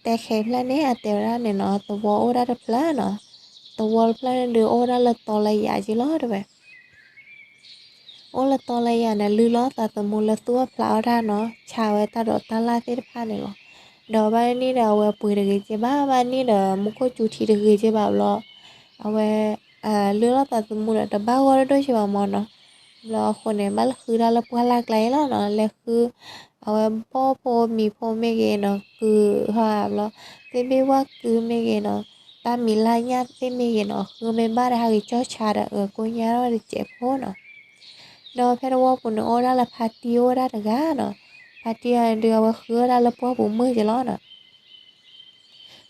အတဲခဲအံၤဖျၢၣ်န့ၣ် အတဲဝဲဒၣ်န့ၣ်နီၤ သဝီအိၣ်ဒၣ်တဖျၢၣ်နီၤ, သဝီတဖျၢၣ်န့ၣ်ဒုးအိၣ်ဒၣ်လၢတီလၢယၤက့လီၤတဲဝဲ အိၣ်လၢတီလၢယၤန့ၣ် လုၢ်လီၤသးသမူလၢသူၣ်အီၣ်ဖျးအီၣ်တၢ်နီၤ, ဆါဝဲတၢ်ဒိးတၢ်လၢ်သ့ၣ်တဖၣ်န့ၣ်လီၤ. ဒီးဘၣ်န့ၣ်ဒီးအဝဲပှ့ၤတဂ့ၤက့ဘၣ်, ဘၣ်န့ၣ်ဒီးမူခိၣ်စူၤထံတဂ့ၤက့ဘၣ်ဘျီ, အဝဲ လုၢ်လီၤသးသမူဒီးတဘၣ်ဂီၢ်တဒိၣ်က့ဘၣ်မၢ်နီၤ. ဘျီအဃိန့ၣ် ဘၣ်လဲၤဃုတၢ်လၢပှၢ်လၢ်ကျါအံၤလီၤနီၤ, လဲၤဃု အဝဲဘီၣ်ဖိမံၤဖိမ့ၢ်ဂ့ၤနီၤ ကုၢ်ဟီဘျီ, သ့ၣ်ဘ့ၣ်ဝၣ်ကုၢ်မ့ၢ်ဂ့ၤနီၤ, တၢ်မံၤလၢ်ညၣ်သ့ၣ်မ့ၢ်ဂ့ၤနီၤ ဃုမ့ၢ်ဘၣ်ဒီးဟးဂ့ၤကၠီၣ်ဆါဒီးအကိညါထီၣ်တစဲးဖိနီၤ. ဒီးဖဲတဝီပူၤန့ၣ်အိၣ်ဒၣ်လၢဖါတံၢ်အိၣ်ဝဲဒၣ်တဂၤနီၤ, ဖါတံၢ်အီၤန့ၣ်ဒုးအဝဲဃုဝဲဒၣ်လၢပှၢ်ပူၤမုၢ်က့လီၤနီၤ.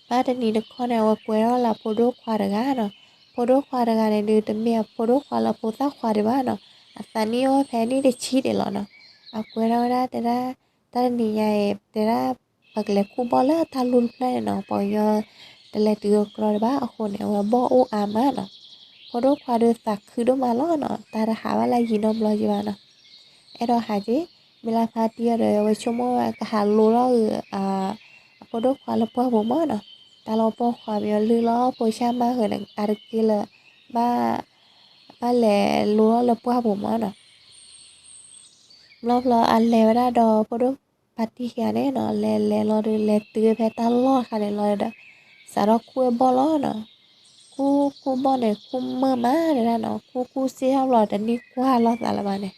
ဘၣ်တနံၤတခီန့ၣ် အဝဲကွဲထီၣ်လၢဖိဒိၣ်ခွါတဂၤနီၤ, ဖိဒိၣ်ခွါတဂၤန့ၣ်ဒုး တမ့ၢ်အဖိဒိၣ်ခွါလၢဖိသၣ်ခွါဒံးဘၣ်နီၤ, အသးနံၣ်အိၣ်ဖဲနံၣ်တဆံဒံးလီၤနီၤ. အကွဲထီၣ်ဝဲဒၣ်တဲဒၣ် တၢ်တနံၤညါအံၤ တဲဒၣ် ပကလဲၤခူၣ်ဘီၣ်လၢတၢ်လူၢ်တဖျၢၣ်န့ၣ်နီၤ, ပှၤကညီတလဲၤတုၤအကျီဒံးဘၣ်အဃိန့ၣ် အဝဲဘီၣ်အိၣ်အါမးနီၤ. ဖိဒိၣ်ခွါဒုးသးခုဒိၣ်မးလီၤနီၤ, တၢ်တဟးဘၣ်လၢယံာ်နီတဘျီက့ဘၣ်နီၤ. အဲၣ်ဒိးဟးက့ၤ မ့ၢ်လၢဖါတံၢ်အီၤဒီး အဝဲဆိကမိၣ်ဝဲကဟးလိလီၤဂ့ၤ အဖိဒိၣ်ခွါလၢပှၢ်ပူၤမၢ်နီၤ, တၢ်လၢပှၢ်ခွါမ့ၢ်အီၤလုၢ်လီၤဖိဆၣ်မၢ်ဃုာ်န့ၣ် အါတက့ၢ်လၢ ဘၣ် ဘၣ်လဲၤလိလီၤလၢပှၢ်ပူၤမၢ်နီၤ. ဘျီဘျီအလဲၤဝဲဒၣ်ဒီးဖိဒိၣ်ဖါတံၢ်ခံဂၤန့ၣ်နီၤ, လဲၤလဲၤလီၤဒီး လဲၤတုၤဖဲတၢ်လီၢ်တခါန့ၣ်လီၤဒီး စးထီၣ်ခူၣ်ဝဲဘီၣ်လီၤနီၤ. ခူၣ်ခူၣ်ဘီၣ်န့ၣ် ခူၣ်မုာ်မးတဲဒၣ်နီၤ, ခူၣ်ခူၣ်စ့ၢ်ထီၣ်ဘျီတနံၣ်ကွၢ်လိာ်သးလၢၤဘၣ်န့ၣ်,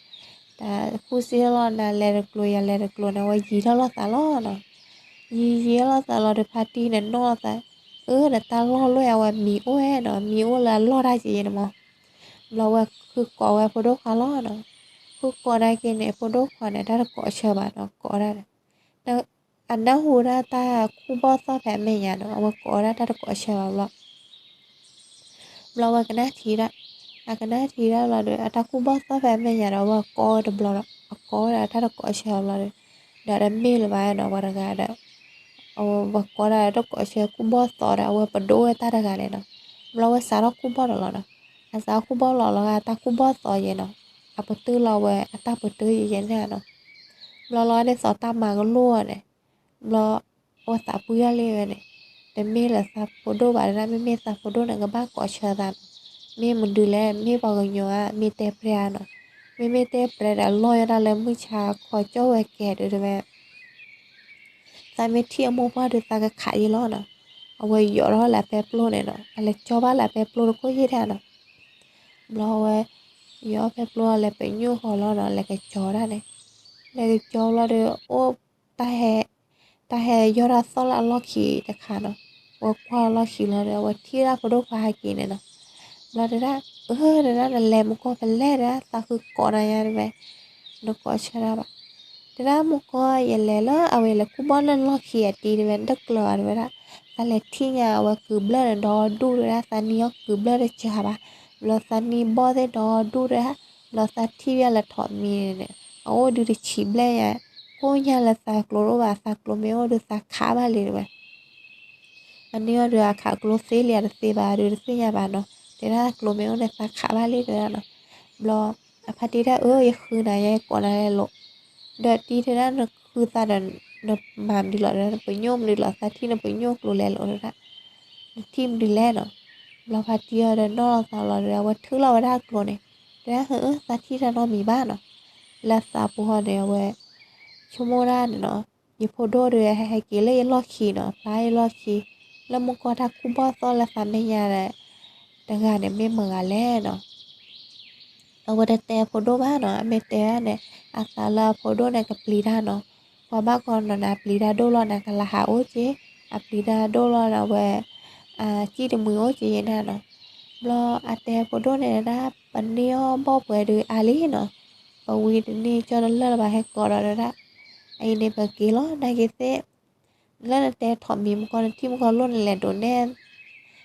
တၢ်ခူၣ်စ့ၢ်ထီၣ်လီၤ နၤလဲၤတကျိၤယၤလဲၤတကျိၤန့ၣ် အဝဲယံၤထီၣ်လိာ်သးလီၤနီၤ. ယံၤယံၤလိာ်သးလီၤဒီး ဖါတံၢ်န့ၣ်နီၣ်လိာ်သး, အၢ နတၢ်လီၢ်လီၢ်အံၤ အဝဲမံၤအိၣ်ဧါနီၤ, မံၤအိၣ်လၢအလီၢ်တၢ်က့ၤယဲန့ၣ်မၢ်. ဘျီဝဲဃုကိးဝဲဖိဒိၣ်ခွါလီၤနီၤ. ဃုကိးဒၣ်က့ၤန့ၣ် ဖိဒိၣ်ခွါန့ၣ် တၢ်တကိးဆၢဘၣ်နီၤ, ကိးဒၣ်ဒီး အနၢ်ဟူဒၣ်တၢ်ခူၣ်ဘီၣ်သီၣ်ဖဲအမဲာ်ညါနီၤ, အဝဲကိးဒၣ်တၢ်တကိးဆၢဘၣ်ဘျီ ဘျီဝဲကနၣ်ထံဒၣ်, အကနၣ်ထံဒၣ်လီၤဒီး အတၢ်ခူၣ်ဘီၣ်သီၣ်ဖဲအမဲာ်ညါဒီး အဝဲကိးဝဲတဘျီဒီး အကိးဝဲဒၣ်တၢ်တကိးဆၢဘျီဒီး ဒီးတမ့ၢ်လၢၤဘၣ်နီၤ ပှၤတဂၤဒီး အဝဲကိးဒၣ်တၢ်တကိးဆၢခူၣ်ဘီၣ်သီၣ်ဒီး အဝဲပဒိၣ်ဝဲတၢ်တဂၤန့ၣ်နီၤ. ဘျီဝဲစးထီၣ်ခူၣ်ဘီၣ်ဒီးလီၤနီၤ, အစးထီၣ်ခူၣ်ဘီၣ်လီၤလီၤဂာ် တၢ်ခူၣ်ဘီၣ်သီၣ်ယဲနီၤ, အပတုာ်လီၤဝဲအတၢ်ပတုာ်ယဲယဲန့ၣ်နီၤ. ဘျီလီၤဒ်သိးတၢ်မၤကလိၢ်အီၤန့ၣ် ဘျီ အဝဲသးပှံၢ်ထီၣ်လံဝဲန့ၣ်, တမ့ၢ်လၢသးဖိဒိၣ်ဘၣ်ဒၣ်, မ့မ့ၢ်သးဖိဒိၣ်န့ၣ် ကဘၣ်ကိးဆၢသးနီၤ. မ့ၢ်မနုၤလဲၣ်, မ့ၢ်ပှၤကညီဧါ, မ့ၢ်တဲပျဲဧါနီၤ. မ့မ့ၢ်တဲပျဲဒီးလီၢ်ယဲဒၣ်လၢမုၢ်ဆါခီကၠီၣ်ဝဲကဲဒုးတဲဝဲ သးမ့ၢ်ထံၣ်အမိၢ်ပှၢ်ဒီးသးကခးယဲလီၤနီၤ. အဝဲယိးထီၣ်လၢအပဲပျိန့ၣ်နီၤ, အလဲၤကၠီဘၣ်လၢအပဲပျိတခိၣ်ယဲၢ်ဒၣ်နီၤ. ဘျီဝဲ ယိးအီၣ်ပဲပျိလီၤ လဲၤပညိၣ်ဃီလီၤနီၤ, လဲၤကကၠီလီၤဒီး အိၣ် တၢ်ဟဲ တၢ်ဟဲယီၢ်တၢ်သီၣ်လၢအလီၢ်ခံတခါနီၤ. ဝဲကွၢ်လီၢ်ခံလီၤဒီး အဝဲထံၣ်ဒၣ်ဖိဒိၣ်ခွါဟဲက့ၤန့ၣ်နီၤ. ဘျီတဲဒၣ် အၢ တဲဒၣ် နလဲၤမူကီၢ်ဖဲလဲၣ်တဲဒၣ်, သးဃုကိးနၤညါတဲဝဲ, နကိးဆၢတၢ်ဘၣ်. တဲဒၣ်မူကီၢ် ယလဲၤလၢအဝဲလဲၤခူၣ်ဘီၣ်လၢလီၢ်ခံအတံၤတဲဝဲ, တကျၢၤဘၣ်တဲဝဲဒၣ်. သးလဲၤထံၣ်ညါအဝဲကုၤဘျၢၣ်န့ၣ်ဒီဒူၣ်တဲဒၣ်, သးနံၣ်အီၣ်ကုၤဘျၢၣ်တစှၤဘၣ်. ဘျီသးနံၣ်ဘီၣ်သ့ၣ်ဒီဒူၣ်တဲဒၣ်, ဘျီသးထံၣ်ဝဲလၢထိးမံၤန့ၣ် အအိၣ်ဒုးတဆံးဘျဲၣ်ညါ, ကိၣ်ညါလၢသးကျိတအိၣ်ဘၣ်, သးကျိမ့ၢ်အိၣ်ဒီးသးခးဘၣ်လံတဲဝဲ. အန့ၣ်အီၤဒီးအခးကျိသ့လံဧါတသ့ဘၣ်ဒီးတသ့ၣ်ညါဘၣ်နီၤ, တဲဒၣ်ကျိမ့ၢ်အိၣ်န့ၣ်သးခးဘၣ်လံတဲဒၣ်နီၤ. ဘျီ အဖါတံၢ်တဲ အၢ ယဃုနၤယဲ ယကိးနၤလဲၤလိာ်, ဒီးတံၤတဲဒၣ် နဃုသးဒီး နမၤမနုၤလီၤတဲဒၣ်, နပညိၣ်မနုၤလီၤ, သးထံၣ်နပညိၣ်ကျိလဲၤလိာ်တဲဒၣ်, နထံၣ်မနုၤလဲၣ်နီၤ. ဘျီဖါတံၢ်အီၤဒီးနီၣ်လီၤသးလီၤဒီး အဝဲထုးလီၤဝဲဒၣ်ကျိန့ၣ်, တဲဒၣ် ဟၢ သးထံၣ်တၢ်နီတမံၤဘၣ်နီၤ. လၢသးပူၤဃီန့ၣ် အဝဲ ဆိကမိၣ်ဒၣ်န့ၣ်နီၤ, ယဖိဒိၣ်ဒီး ဟဲက့ၤလၢယလီၢ်ခံနီၤ, ဖျါယလီၢ်ခံ, လၢမူကီၢ်တၢ်ခူၣ်ဘီၣ်သီၣ်လၢသးမဲာ်ညါဒီး တဂၤန့ၣ်မ့ၢ်မတၤဂၤလဲၣ်နီၤ. အဝဲတတဲဖိဒိၣ်ဘၣ်နီၤ, အမ့ၢ်တဲဒၣ်န့ၣ် အသးလၢအဖိဒိၣ်န့ၣ်ကပျံၤတၢ်နီၤ, ပှၤဘၣ်ကီနီၤန့ၣ် အပျံၤတၢ်ဒိၣ်လီၤန့ၣ် ကလၤဟးအိၣ်က့ၤ, အပျံၤတၢ်ဒိၣ်လီၤန့ၣ် အဝဲ အစံၣ်တမှံၤအိၣ်က့ၤယဲန့ၣ်နီၤ. ဘျီအတဲဖိဒိၣ်န့ၣ်ဒၣ် ပန့ၢ်အီၣ်ဘီၣ်ပှဲၤဒုးအါလံနီၤ, ပဝံၤတန့ၢ်ကၠီတလၢၢ်လၢၤဘၣ်ဟဲကိးဒီးဒၣ်, အအံၤန့ၣ်ပက့ၤလီၤ နာ်က့ၤသ့ၣ် လၢနတဲထိးမံၤမူကီၢ် နထံၣ်မူကီၢ်လိၣ်န့ၣ် လဲၤဒိးနဲၣ်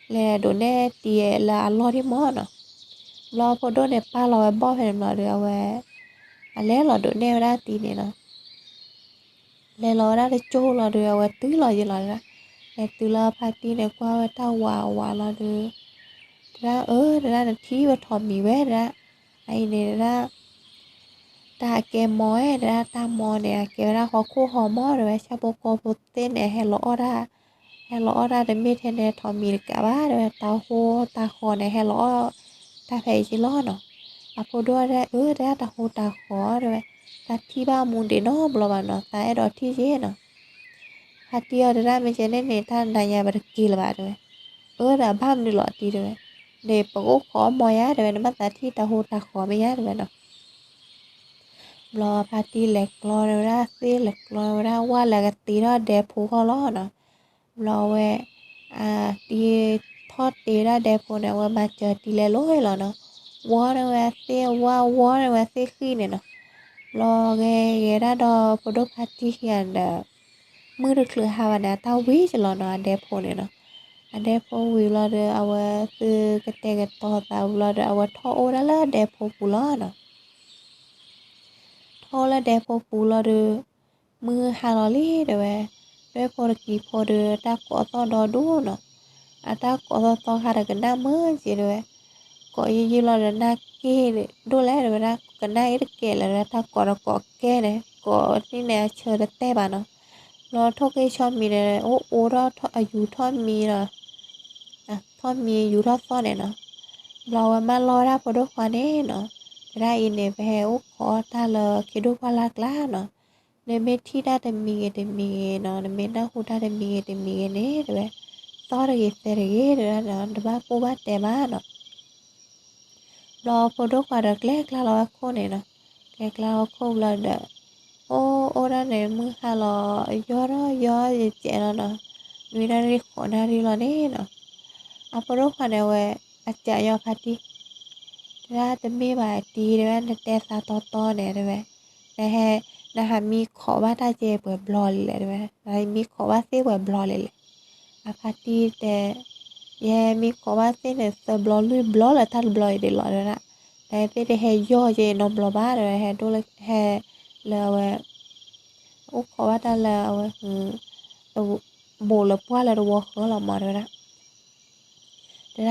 လဲၤဒိးနဲၣ်တံၤလၢအလီၢ်ဒံးမၢ်နီၤ. ဘျီဖိဒိၣ်န့ၣ် ပာ်လီၤဝဲဘီၣ်ဖဲန့ၣ်ဘျီဒီး အဝဲ အလဲၤလီၤဒိးနဲၣ်ဝဲဒၣ်တံၤန့ၣ်နီၤ. လဲၤလီၤဝဲဒၣ်တကၠိလီၤဒီး အဝဲတုၤလီၤယံၤလီၤဒၣ်, လဲၤတုၤလၢဖါတံၢ်န့ၣ် ကွၢ်ဝဲတၢ်ဝးဝးလီၤဒီး တဲဒၣ်အၢ တဲဒၣ် နထံၣ်ဝဲထိးမံၤဝဲတဲဒၣ်, အအံၤန့ၣ်တဲဒၣ် တၢ်အကဲမီၤဝဲတဲဒၣ်, တၢ်မီၤန့ၣ် အကဲဝဲဒၣ်ဟီၣ်ခိၣ်ဟီၣ်မီၤတဲဝဲ, ဆၣ်ဖိကီၢ်ဖိသ့ၣ်န့ၣ် ဟဲလီၤအီၣ်ဒၣ် ဟဲလီၤအီၣ်တၢ်တမ့ၢ်ထဲန့ၣ်ထိးမံၤတကးဘၣ် တဲဝဲ, တၢ်ဟူတၢ်ဃီန့ၣ် ဟဲလီၤအီၣ်တၢ်ဖဲအံၤက့လီၤနီၤ. အဖိဒိၣ်တဲ အၢ တဲဒၣ်တၢ်ဟူတၢ်ဃီ တဲဝဲ, တၢ်ထံၣ်ဘၣ်မူဒံးနီတဘျီဘၣ်နီၤ, သးအဲၣ်ဒိးထံၣ်က့နီၤ. ဖါတံၢ်အီၤတဲဒၣ် မ့ၢ်ကဲန့ၣ်န့ၣ် တၢ်နၤညါပတက့ၤလၢၤဘၣ် တဲဝဲ. အၢ ဒီးအဘၣ်မနုၤလီၤတံၢ် တဲဝဲ, ဒီးပကအိၣ်ခိးအီၣ်မီယါ တဲဝဲ, နဘၣ်သးထံၣ်တၢ်ဟူတၢ်ဃီမ့ၢ်ယါ တဲဝဲနီၤ. ဘျီဖါတံၢ်လဲၤကျီဝဲဒၣ်သ့ၣ် လဲၤကျီဝဲဒၣ်ဝၣ်လၢအကတ့ထီၣ်ဒဲဖိဃီလီၤနီၤ. ဘျီအဝဲ တံၢ်ထီၣ်တ့ဝဲဒၣ်ဒဲဖိန့ၣ် အဝဲမၤစၢၤတံၢ်လဲၤလိၤလီၤနီၤ. ဝီန့ၢ်ဝဲသ့ၣ်ဝၣ် ဝီန့ၢ်ဝဲသ့ၣ်ဃံန့ၣ်နီၤ. ဘျီဂဲၤဂဲၤဒၣ်ဒီးဖိဒိၣ်ဖါတံၢ်ခံဂၤဒီး မုၢ်တချုးဟါဘၣ်န့ၣ် အတၢ်ဝံၤကလီၤနီၤ အဒဲဖိန့ၣ်နီၤ. အဒဲဖိဝံၤဘျီဒီး အဝဲသုကတဲာ်ကတီၤသးဝံၤလီၤဒီး အဝဲထီၣ်အိၣ်ဒၣ်လၢဒဲဖိပူၤလီၤနီၤ. ထီၣ်အိၣ်လၢဒဲဖိပူၤလီၤဒီး မုၢ်ဟါလီၤလံ တဲဝဲ, ဒွဲၣ်ဖိတကံၤဖိဒီး တၢ်ကိးသီၣ်ဒီဒူၣ်နီၤ. အတၢ်ကိးသီၣ်သီခါဒီးကနၣ်မုာ်က့ တဲဝဲ, ကိးယံာ်ယံာ်လီၤဒီးနၢ်က့ၢ်ဒိၣ်လဲၣ် တဲဝဲဒၣ်, ကနၣ်အ့ၣ်တကဲလၢၤ တၢ်ကိးဒီးကိးကဲန့ၣ် ကိးန့ၢ်န့ၣ်အဆၢတတဲာ်ဘၣ်နီၤ. ဘျီထိၣ်က့ၤဆီမံၤန့ၣ် အိၣ်အိၣ်ထီၣ်အယူၤထီၣ်မံၤဒီး ထီၣ်မံၤယူၤထီၣ်သီၣ်န့ၣ်နီၤ. ဘျီအဝဲမၢလီၤဝဲဒၣ်ဖိဒိၣ်ခွါန့ၣ်နီၤ, တဲဒၣ်အံၤန့ၣ် ပဟဲအိၣ်ခိးတၢ်လၢခ့ဒိၣ်ပှၢ်လၢ်ကျါနီၤ. နမ့ၢ်ထံၣ်တၢ်တမံၤဂ့ၤတမံၤဂ့ၤနီၤ, နမ့ၢ်နၢ်ဟူတၢ်တမံၤဂ့ၤတမံၤဂ့ၤန့ၣ် တဲဝဲ, သီၣ်တဂ့ၤသဲတဂ့ၤ တဲဝဲဒၣ်နီၤ, တဘၣ်ကိၢ်ဘၣ်တဲဘၣ်နီၤ. ဘျီဖိဒိၣ်ခွါဒီးကျဲကျါလီၤဝဲခိၣ်န့ၣ်နီၤ. ကျဲကျါလီၤဝဲခိၣ်ဘျီဒီး အိၣ်အိၣ်ဒၣ်န့ၣ် မုၢ်ဟါလီၤ ယီၢ်ထီၣ်ယီၢ်ယကဲးလီၤနီၤ. နွံနၣ်ရံၣ်ဃိးနၣ်ရံၣ်လီၤန့ၣ်နီၤ. အဖိဒိၣ်ခွါန့ၣ် အဝဲ အကးညီဖါတံၢ် တဲဒၣ်တမ့ၢ်ဘၣ်တံၢ် တဲဝဲ နတဲသးတီတီန့ၣ် တဲဝဲ, နဟဲ နဟးမံခိးဘၣ်တၢ်ကဲပှဲၤဘျီလံလဲၣ် တဲဝဲ, နဟဲမံခိးဘၣ်သ့ၣ်ပှဲၤဘျီလံလဲၣ်. အဖါတံၢ်တဲ ယဟဲမံခိးဘၣ်သ့ၣ်န့ၣ် သၢဘျီလွံၢ်ဘျီလၢတၢ်တဘျီအံၤဒံးလီၤ တဲဝဲဒၣ်. နသ့ၣ်တဟဲယီၢ်ကဲးနီတဘျီဘၣ် တဲဝဲ, ဟဲဒိၣ်လၢ ဟဲ လၢအဝဲ အိၣ်ခိးဘၣ်တၢ်လၢအဝဲ ဘူးလၢပှၢ်လၢတဝီဃၢလီၤမး တဲဝဲဒၣ်. တဲဒၣ်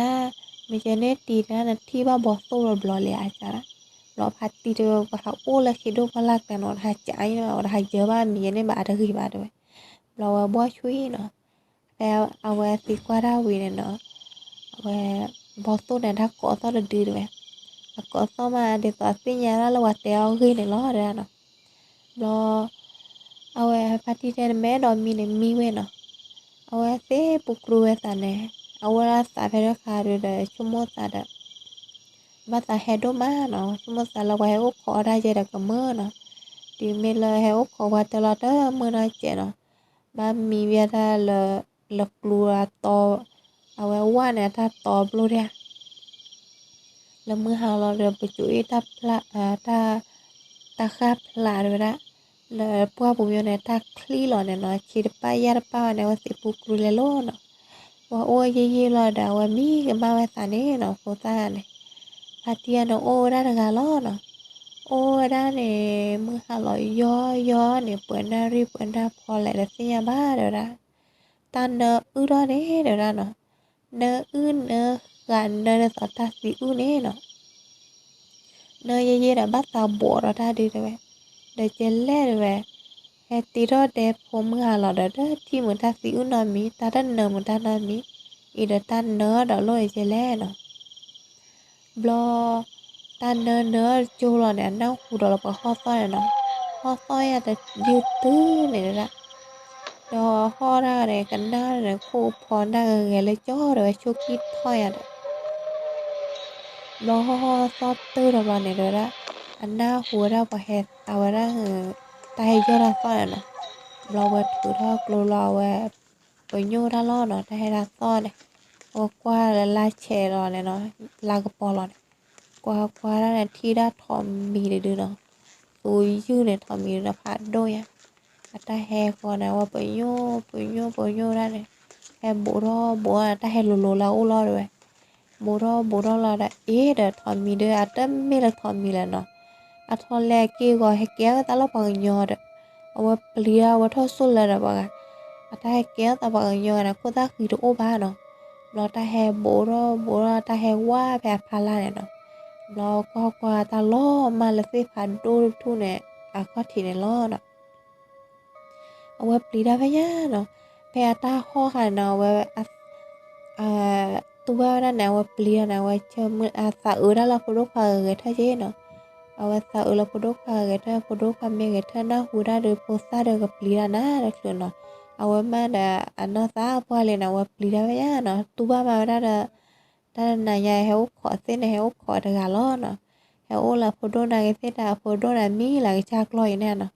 မ့ၢ်ကဲန့ၣ်တံၢ် တဲဒၣ် နထံၣ်ဘၣ်ဘီသိၣ်တဘျီလံဧါ တဲဒၣ်. ဘျီဖါတံၢ်တဲဝဲ ပဟးအိၣ်လၢခ့ဒိၣ်ပှၢ်လၢ်ကျါနီၤ တဟးကးအံၤ တဟးယၢၤဘၣ် မ့ၢ်ကဲန့ၣ်ဘၣ်အတဂ့ၤဘၣ် တဲဝဲ. ဘျီဝဲဘှီၣ်ဆူၣ်အံၤနီၤ. ဖဲအဝဲသံကွၢ်တၢ်ဝံၤန့ၣ်နီၤ, အဝဲ ဘီသိၣ်န့ၣ် တၢ်ကိးသီၣ်တဒု တဲဝဲ. အကိးသီၣ်မး ဒ်သိးအသ့ၣ်ညါဒၣ်လၢပှၤတဲအီၤဂ့ၢ်န့ၣ်လီၤ တဲဒၣ်နီၤ. ဘျီ အဝဲဖါတံၢ်တဲ နမ့ၢ်အဲၣ်ဒိးမံန့ၣ်မံဝဲနီၤ. အဝဲသ့ၣ်ပူၤကြူဝဲသးန့ၣ်, အဝဲဒၣ်သးဖဲတခါဒီး ဆိကမိၣ်သးဒီး ဘၣ်သးဟဲဒိၣ်မးနီၤ, ဆိကမိၣ်သးလၢပှၤဟဲအိၣ်ခိးအီၣ်တၢ်ယဲဒီးကမၢနီၤ. တုၤမ့ၢ်လၢဟဲအိၣ်ခိးပှၤတၢ်လီၤတမုာ်နီတစဲးနီၤ, ဘၣ်မံဝဲတၢ်လၢ လၢကျူအတီ, အဝဲဝၣ်န့ၣ် အတၢ်တီဘျိဒၣ် လၢမုၢ်ဟါလီၤဒီး ပစိၤအ့ၣ်တၢ်ဖျါ, တၢ်, တၢ်ဃၣ်ဖျါတဲဝဲဒၣ်, လၢပှၢ်ပူၤမ့ၢ်န့ၣ် တၢ်ချံလီၤန့ၣ်နီၤ, ဆံးတပၣ်ယၢ်တပၣ်ဝဲန့ၣ် အဝဲသ့ၣ်ပူၤကြူလဲၤလိၤနီၤ. ပှၤအိၣ်ယံာ်ယံာ်လီၤဒီး အဝဲမံကမၣ်ဝဲသးန့ၣ်နီၤ, ဖိသၣ်န့ၣ်, ဖါတံၢ်န့ၣ်အိၣ်ဝဲဒၣ်တဂၤလီၤနီၤ. အိၣ်ဝဲဒၣ်န့ၣ် မုၢ်ဟါလီၤယီၢ်ယီၢ်န့ၣ် ပှဲၤနၣ်ရံၣ်ပှဲၤနၣ်ဖီလဲၣ်တသ့ၣ်ညါဘၣ်တဲဝဲဒၣ်. တၢ်နၢအုၣ်ထီၣ်န့ၣ်တဲဝဲဒၣ်နီၤ, နၢအုၣ်နၢဃးနၢဒ်သိးတၢ်သံအုၣ်န့ၣ်နီၤ. နၢယဲၢ်ယဲၢ်ဒီးဘၣ်သးဘိးဒီးတၢ်ဒုးတဲဝဲ, ဒီးကဲလဲၣ်တဲဝဲ, ဟဲတ့ထီၣ်ဒဲဖိမုၢ်ဟါလီၤဒီး တထံၣ်မုာ်တၢ်သံအုၣ်နီတမံၤ, တၢ်တနၢမုာ်တၢ်နီတမံၤ, အံၤဒီးတၢ်နၢဒီးလိၣ်န့ၣ်ကဲလဲၣ်နီၤ. ဘျီ တၢ်နၢနၢကၠိလီၤန့ၣ် အနၢ်ဟူဒီးလၢပှၤဟီၣ်သီၣ်န့ၣ်နီၤ, ဟီၣ်သီၣ်ယၤတယုၢ်တုၤန့ၣ်တဲဒၣ်, ဒီးဟီၣ်ဒၣ်န့ၣ် ကနၣ်န့ၣ် ခိၣ်ဖီနၢ်ဂဲၤဂဲၤလၢကၠီဒီးဝဲဆိကံၣ်ထီၣ်ယၤဒီး ဘျီဟီၣ်ဟီၣ်သီၣ်တုၤဒီးဘျီန့ၣ်တဲဝဲဒၣ်, အနၢ်ဟူဝဲဒၣ်ပှၤဟဲအဝဲဒၣ်, တၢ်ဟဲယီၢ်တၢ်သီၣ်န့ၣ်နီၤ, ဘျီဝဲထုးထီၣ်ကျိလီၤအဝဲ, ပညိၣ်တၢ်လီၤနီၤ တၢ်ဟဲတၢ်သီၣ်န့ၣ်, အဝဲကွၢ်လၢလါဆဲးလီၤန့ၣ်နီၤ, လါကပီၤလီၤန့ၣ်, ကွၢ်ကွၢ်ဒၣ်န့ၣ် ထံၣ်ဒၣ်ထိးမံၤတဒုနီၤ, သူယုၢ်န့ၣ်ထိးမံၤတဒုနီၤ ဖးဒိၣ်ညါ, အတၢ်ဟဲဃီန့ၣ် အဝဲပညိၣ်ပညိၣ်ပညိၣ်ဒၣ်န့ၣ်, ဟဲဘူးထီၣ်ဘူးထီၣ်န့ၣ် တၢ်ဟဲလိၤလိၤလၢအအိၣ်လီၤတဲဝဲ, ဘူးထီၣ်ဘူးထီၣ်လီၤဒီး အ့ၣ်ဒီးထိးမံၤဒီး အတမ့ၢ်လၢထိးမံၤလဲၣ်နီၤ, အထီၣ်လဲၣ်အက့ၢ်အဂီၤဟဲကဲထီၣ်သးလၢပှၤကညီဒီး, အဝဲပျံၤဒၣ်အဝဲထီၣ်ဆိၣ်လၢၤဒီးပှၤဂၤ, အတၢ်ဟဲကဲထီၣ်သးပှၤကညီဂၤန့ၣ် ခိၣ်သၣ်ဃံတအိၣ်ဘၣ်နီၤ, ဘျီတၢ်ဟဲဘူးထီၣ်ဘူးထီၣ် တၢ်ဟဲဝါဖဲအဖီလာ်န့ၣ်နီၤ, ဘျီကွၢ်ကွၢ်တၢ်လီၤမၢ်လၢသ့ၣ်ဖးဒိၣ်တထူၣ်န့ၣ် အခီၣ်ထံးန့ၣ်လီၤနီၤ. အဝဲပျံၤတၢ်ဖဲညါနီၤ, ဖဲအတၢ်ဟီၣ်ဃာ်န့ၣ်နီၤ အဝဲ တူၢ်ဘၣ်ဝဲဒၣ်န့ၣ် အဝဲပျံၤတၢ်န့ၣ် အဝဲဆၢမုၢ် အသးအုးဒၣ်လၢဖိဒိၣ်ခွါဂဲၤထၢၣ်က့နီၤ. အဝဲသးအုးလၢဖိဒိၣ်ခွါဂဲၤထၢၣ် ဖိဒိၣ်ခွါမ့ၢ်ဂဲၤထၢၣ်နၢ်ဟူဒၣ်ဒီး ဖိသၣ်ဒီးကပျံၤတၢ်နၤတချုးနီၤ. အဝဲမ့ၢ်ဒီးအနီၢ်သးပှၢ်လံန့ၣ် အဝဲပျံၤတၢ်ဝဲယါနီၤ တူၢ်ဘၣ်မးဝဲဒၣ်ဒီး တၢ်တနၤညါဟဲအိၣ်ခိးသ့ၣ်န့ၣ် ဟဲအိၣ်ခိးတဂၤလီၤနီၤ. ဟဲအိၣ်လၢအဖိဒိၣ်နာ်က့ၤသ့ၣ်တၢ် အဖိဒိၣ်န့ၣ်မံလၢကစၢ်ကျီၢ်အံၤန့ၣ်နီၤ.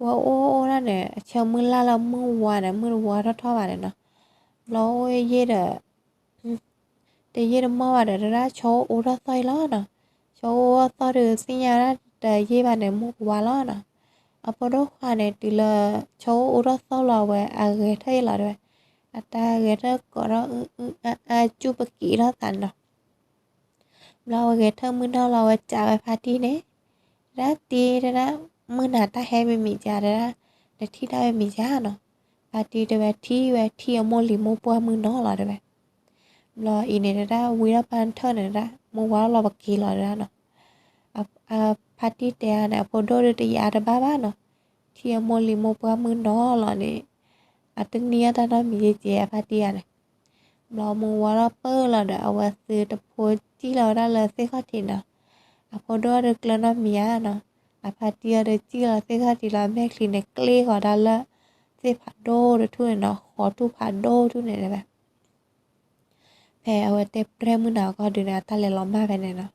ဝဲအိၣ်အိၣ်ဒၣ်န့ၣ် အဆၢမုၢ်လၢ်လၢမုၢ်ဝါန့ၣ် မုၢ်တဝါထီၣ်ထီၣ်ဘၣ်န့ၣ်နီၤ. ဘျီအိၣ်ယံာ်ဒီး တယံာ်တမီၢ်ဘၣ်ဒီး တဒၣ်ဆီအိၣ်ထီၣ်သီၣ်အံၤလီၤနီၤ. ဆီအိၣ်ထီၣ်သီၣ်ဒီး သ့ၣ်ညါဝဲဒၣ်တယံာ်ဘၣ်န့ၣ် မုၢ်ကဝါလီၤနီၤ. အဖိဒိၣ်ခွါန့ၣ် တုၤလၢဆီအိၣ်အိၣ်ထီၣ်သီၣ်လီၤ အဝဲအဂဲၤထၢၣ်အံၤလီၤတဲဝဲ. အတၢ်ဂဲၤထၢၣ်ကိးထီၣ်အါအါ စူၢ်ပကံးထီၣ်သးန့ၣ်နီၤ. ဘျီဝဲဂဲၤထၢၣ်မုၢ်နီၤလီၤ ဝဲစံးဝဲဖါတံၢ်န့ၣ်, တဒၣ်တံၢ်တဒၣ်, မုၢ်နၤတၢ်ဟဲမံၤမံၤဧါတဒၣ်, နထံၣ်တၢ်ဝဲမံၤဧါနီၤ. ဖါတံၢ်တဲဝဲထံၣ်ဝဲ ထံၣ်အမိၢ်လံၤမိၢ်ပှၢ်မုၢ်နီၤလီၤတဲဝဲ. ဘျီအံၤန့ၣ်တဒၣ် ဝံထီၣ်ပၢ်ထၢၣ်န့ၣ်တဒၣ် မုၢ်ဝါထီၣ်လီၤပက့ၤလီၤတဒၣ်နီၤ. ဖါတံၢ်တဲအါန့ၣ် အဖိဒိၣ်ဒုးတယာ်တဘၣ်ဘၣ်နီၤ. ထံၣ်အမိၢ်လံၤမိၢ်ပှၢ်မုၢ်နီၤလီၤန့ၣ်, အတနံၤအတၢ်နီတမံၤက့ၤအဖါတံၢ်ဧါန့ၣ်. ဘျီမုၢ်ဝါထီၣ်ပၢၢ်လီၤဒီး အဝဲသုတဖိစံၣ်လီၤဝဲဒၣ်လၢသ့ၣ်ခီၣ်ထံးနီၤ. အဖိဒိၣ်အီၤဒီးကျၢၤနီတမံၤဧါနီၤ. အဖါတံၢ်အီၤဒီးစံၣ်လီၤသ့ၣ်ခီၣ်ထံးလီၤ အမဲာ်ချံန့ၣ် ကျ့ၢ်ဃီၤဒၣ်လၢ သ့ၣ်ဖးဒိၣ်တထူၣ်န့ၣ်နီၤ ဃီၤထူၣ်ဖးဒိၣ်ထူၣ်န့ၣ်တဲဝဲ. ဖဲအဝဲတဲပြဲၢ်မုၢ်နၤကီၢ်ဒုးန့ၣ် အတၢ်လဲၤလီၤမၢ်ဖဲန့ၣ်နီၤ.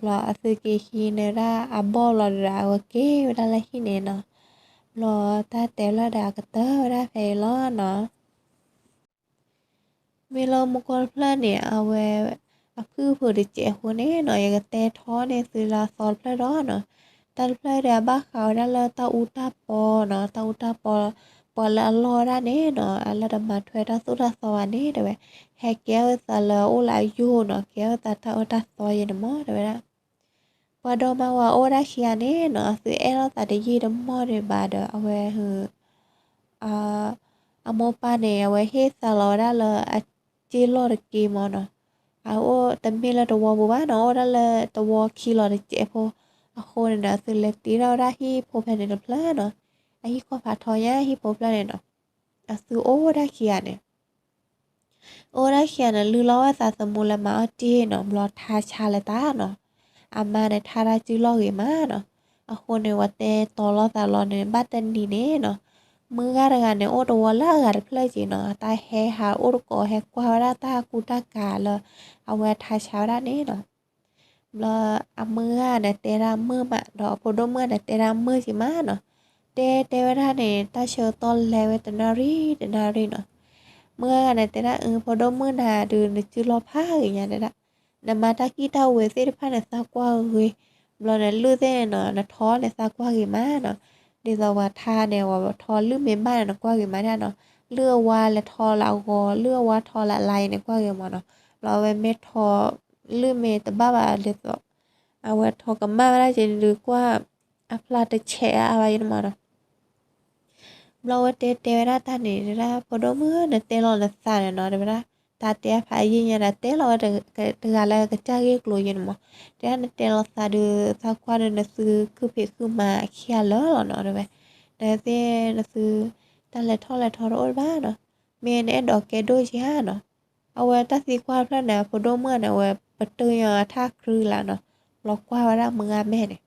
ဘျီအသုက့ၤဟံးန့ၢ်ဒၣ်အဘီၣ်လီၤဒီး အဝဲက့ၤဝဲဒၣ်လၢဟံၣ်န့ၣ်နီၤ. ဘျီတၢ်တဲလီၤဒီးအကတၢၢ်ဝဲဒၣ်ဖဲအံၤလီၤနီၤ. မ့ၢ်လၢမူကီၢ်တဖျၢၣ်န့ၣ် အဝဲ အဖုၣ်ဖုၣ်တစဲးအဃိန့ၣ်နီၤ ယကတဲထီၣ်န့ၢ်သုလၢအသီတဖျၢၣ်ဒီးနီၤ. တၢ်တဖျၢၣ်ဒီးအဘၣ်ဃးဝဲဒၣ်လၢတၢ်အူတၢ်ပီနီၤ, တၢ်အူတၢ်ပီ ပှၤလၢအလီၢ်ဝဲဒၣ်န့ၣ်နီၤ အလၢတမၤထွဲတၢ်သိၣ်တၢ်သီဘၣ်န့ၣ်တဲဝဲ, ဟဲကဲထီၣ်သးလၢအအိၣ်လၢအယိာ်နီၤ, ကဲထီၣ်သးတၢ်အၢတၢ်သီယဲန့ၣ်မးတဲဝဲဒၣ်. ပှၤဒီမါဝၤအိၣ်ဝဲဒၣ်ခံဂၤန့ၣ်နီၤ အသုအဲၣ်လိာ်သးတယံာ်တမီၢ်ဒံးဘၣ်ဒီး အဝဲ အမိၢ်ပၢ်န့ၣ် အဝဲဟ့ၣ်သးလီၤဝဲဒၣ်လၢအစ့လီၢ်တက့ၢ်မးနီၤ. အအိၣ်တမ့ၢ်လၢတဝီပူၤဘၣ်နီၤ, အိၣ်ဝဲဒၣ်လၢတဝီခံလီၤတစဲးဖိအဃိန့ၣ်ဒီး အသုလဲၤတ့ထီၣ်ဝဲဒၣ်ဟံၣ်ဖိဖဲန့ၣ်တဖျၢၣ်နီၤ. အဟံၣ်ကီၢ်ဖးထီညါဟံၣ်ဖိဖျၢၣ်န့ၣ်နီၤ, အသုအိၣ်ဝဲဒၣ်ခံဂၤန့ၣ် အိၣ်ဝဲဒၣ်ခံဂၤန့ၣ် လုၢ်လီၤဝဲသးသမူလၢမၤအီၣ်တ့ၢ်နီၤ, ဘျီထါဆါလၢတၢ်နီၤ. အမါန့ၣ် ထါတၢ်စုလီၢ်ဂ့ၤမးနီၤ. အဃိန့ၣ် ဝဲတဲတီၤလိာ်သးလီၤန့ၣ် ဘၣ်တနံၤန့ၣ်နီၤ, မုၢ်ဂၤတဂၤန့ၣ် အိၣ်တဝီလၢအဂၤတဖျၢၣ်က့ၤနီၤ, အတၢ်ဟဲဟးအိၣ်တကိး ဟဲကွၢ်ဝဲဒၣ်တၢ်ကူတၢ်ကၤလၢ အဝဲထါဆါဝဲဒၣ်န့ၣ်နီၤ. ဘျီအမုၢ်ဂၤန့ၣ်တဲဒၣ်မုာ်မး ဒီးအဖိဒိၣ်မုၣ်ဂၤန့ၣ်တဲဒၣ်မုာ်က့ၤမးနီၤ. တဲတဲဝဲဒၣ်န့ၣ် တၢ်ဆၢကတီၢ်လဲၤဝဲတနၣ်ရံၣ်တနၣ်ရံၣ်နီၤ. မုၢ်ဂၤန့ၣ်တဲဒၣ် အဖိဒိၣ်မုၣ်နၤဒုး နစုလီၢ်ဖးဂ့ၤညါတဲဒၣ်, နမၤတၢ်ကံၣ်တၢ်ဝဲသ့ၣ်တဖၣ်န့ၣ် သးကွၢ်ဂ့ၤ, ဘျီန့ၣ် လုၢ်သ့ၣ်န့ၣ်နီၤ နထီန့ၣ် သးကွၢ်ဂ့ၤမးနီၤ. ဒ်သိးပှၤထါန့ၣ် ပှၤထီလုၢ်မ့ၢ်ဘၣ်န့ၣ် နကွၢ်ဂ့ၤမးဒၣ်နီၤ. လုၢ်အဝါလဲၤထီလၢအဂီၤ လုၢ်အဝါထီလၢအလါအံၤန့ၣ် ကွၢ်ဂ့ၤမးနီၤ. ဘျီအဝဲမ့ၢ်ထီ လုၢ်မ့ၢ်တဘၣ်ဘၣ်ဒ်သိး အဝဲထီကမၣ်ဝဲဒၣ်က့ၤန့ၣ်ဒုး ကွၢ်အဖျါတဆဲးအါအါဘၣ်ယဲန့ၣ်မးနီၤ. ဘျီဝဲတဲတဲဝဲဒၣ်တၢ်န့ၣ် တဲဒၣ် ဖိဒိၣ်မုၣ်ဧၢ နတဲလီၤနသးန့ၣ်နီၤ တဲဝဲဒၣ်, တၢ်တဲအဖးယံာ်ညါဒီး တဲလီၤဝဲတဂၤလၢကစၢ်ဂ့ၢ်ကျိၤယဲန့ၣ်မး, တဲဒၣ်နတဲလီၤသးဒုး သးကွၢ်ဒုးနသုခုဖံးခုမၤခံဂၤလၢာ်လီၤနီၤ တဲဝဲ, နသ့ၣ်နသု တၢ်လဲၤထီၣ်လဲၤထီတအိၣ်တဘၣ်နီၤ, မ့ၢ်နအဲၣ်ဒိးကဲဒိၣ်ဧါနီၤ. အဝဲတၢ်သံကွၢ်တဖျၢၣ်န့ၣ် အဖိဒိၣ်မုၣ်န့ၣ် အဝဲပတုာ်ညီအထၢၣ်ကြုလၢ်နီၤ, ဘျီကွၢ်ဝဲဒၣ်မုၢ်ဂၤမဲာ်န့ၣ်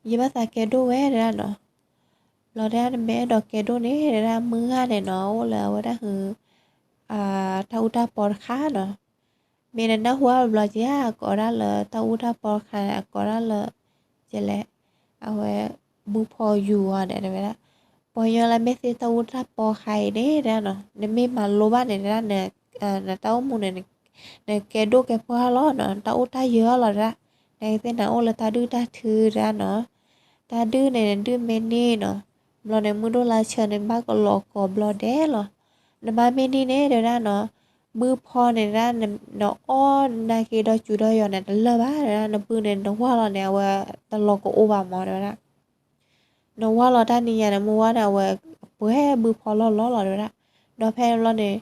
ယဘၣ်သးကဲဒိၣ်ဝဲတဲဒၣ်နီၤ. ဘျီတဲဒၣ်နမ့ၢ်အဲၣ်ဒိးကဲဒိၣ်န့ၣ် တဲဒၣ်မုၢ်ဂၤန့ၣ်နီၤ အိၣ်လၢအဝဲဒၣ်ဟု တၢ်အူတၢ်ပီတခါနီၤ. မ့ၢ်နနၢ်ဟူဘၣ်ဘျီက့ၤဧါ အကိးဒၣ်လၢတၢ်အူတၢ်ပီတခါန့ၣ် အကိးဒၣ်လၢ ကဲလဲၣ် အဝဲ ဘုဖီယူၤအီၤန့ၣ် တဲဝဲဒၣ်, ပှၤကညီလၢမ့ၢ်သ့တၢ်အူတၢ်ပီတခါအံၤန့ၣ် တဲဒၣ်နီၤ နမ့ၢ်မၤလိဘၣ်န့ၣ် တဲဒၣ် နတၢ်အိၣ်မူန့ၣ် နကဲဒိၣ်ကဲပှၢ်လီၤနီၤ နတၢ်အိၣ်တၢ်ယၢၤလီၤတဲဒၣ်, နသ့ၣ်နအိၣ်လၢတၢ်ဒုၣ်တၢ်ထုတဲဒၣ်နီၤ. တၢ်ဒုၣ်န့ၣ် နဒုၣ်မ့ၢ်န့ၢ်နီၤ, ဘျီန့ၣ် မုၢ်ဒိၣ်လါဆၢန့ၣ် ဘၣ်ကလီၤကိးဘျီဒဲးလီၤ. နမါမ့ၢ်န့ၢ်န့ၣ် တဲဒၣ်နီၤ, ဘုဖီန့ၣ်တဲဒၣ် နအီၣ်နၤက့ၤဒီးစူၤဒီးယီၤန့ၣ် တလၢၢ်ဘၣ်တဲဒၣ်, နဘုန့ၣ် နဝၢ်လီၤန့ၣ် အဝဲတလီၤကအိၣ်ဘၣ်မးတဲဝဲဒၣ်. နဝၢ်လီၤတၢ်နံၤညါန့ၣ် မုၢ်ဝါန့ၣ် အဝဲပှဲၤဘုဖီလီၢ်လီၢ်လီၤတဲဝဲဒၣ်. ဒီးဖဲန့ၣ်ဘျီန့ၣ်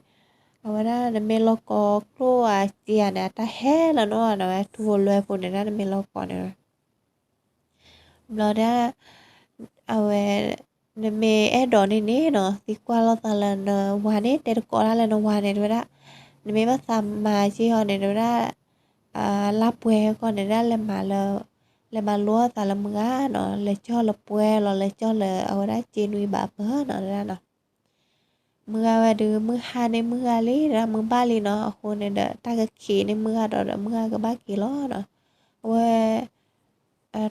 အဝဲဒၣ် နမ့ၢ်လီၤကိးကျိၣ်အစ့ယၤန့ၣ် အတၢ်ဟဲလီၤနီၤ အဝဲထူဖိလွဲဖိန့ၣ်ဒၣ် နမ့ၢ်လီၤကိးန့ၣ် ဘျီဒၣ် အဝဲ နမ့ၢ်အဲၣ်ဒိးန့ၣ်န့ၣ်နီၤ သံကွၢ်လိာ်သးလၢနဝၤန့ၣ် တဲတကိးဒၣ်လၢနဝၤန့ၣ် တဲဝဲဒၣ်, နမ့ၢ်ဘၣ်သးမၤက့ၤအီၤန့ၣ် တဲဝဲဒၣ်, လါပှဲၤဟဲကီၢ်န့ၣ်ဒၣ်လဲၤမၤလၢ, လဲၤမၤလိအသးလၢမုၢ်ဂၤနီၤ, လဲၤကၠီၣ်လၢပှဲၤလီၤ လဲၤကၠီၣ်လၢအဝဲဒၣ်စ့နွံဘၣ်အပၢၤနီၤ တဲဒၣ်နီၤ. မုၢ်ဂၤဝဲဒုး မုၢ်ဟါန့ၢ်မုၢ်ဂၤလံ တဲဒၣ်မုၢ်ဘၣ်လံနီၤ, အဃိန့ၣ်ဒီး တၢ်ကခံးန့ၢ်မုၢ်ဂၤဒီး ဒီးမုၢ်ဂၤကဘၣ်က့ၤလီၤနီၤ. အဝဲ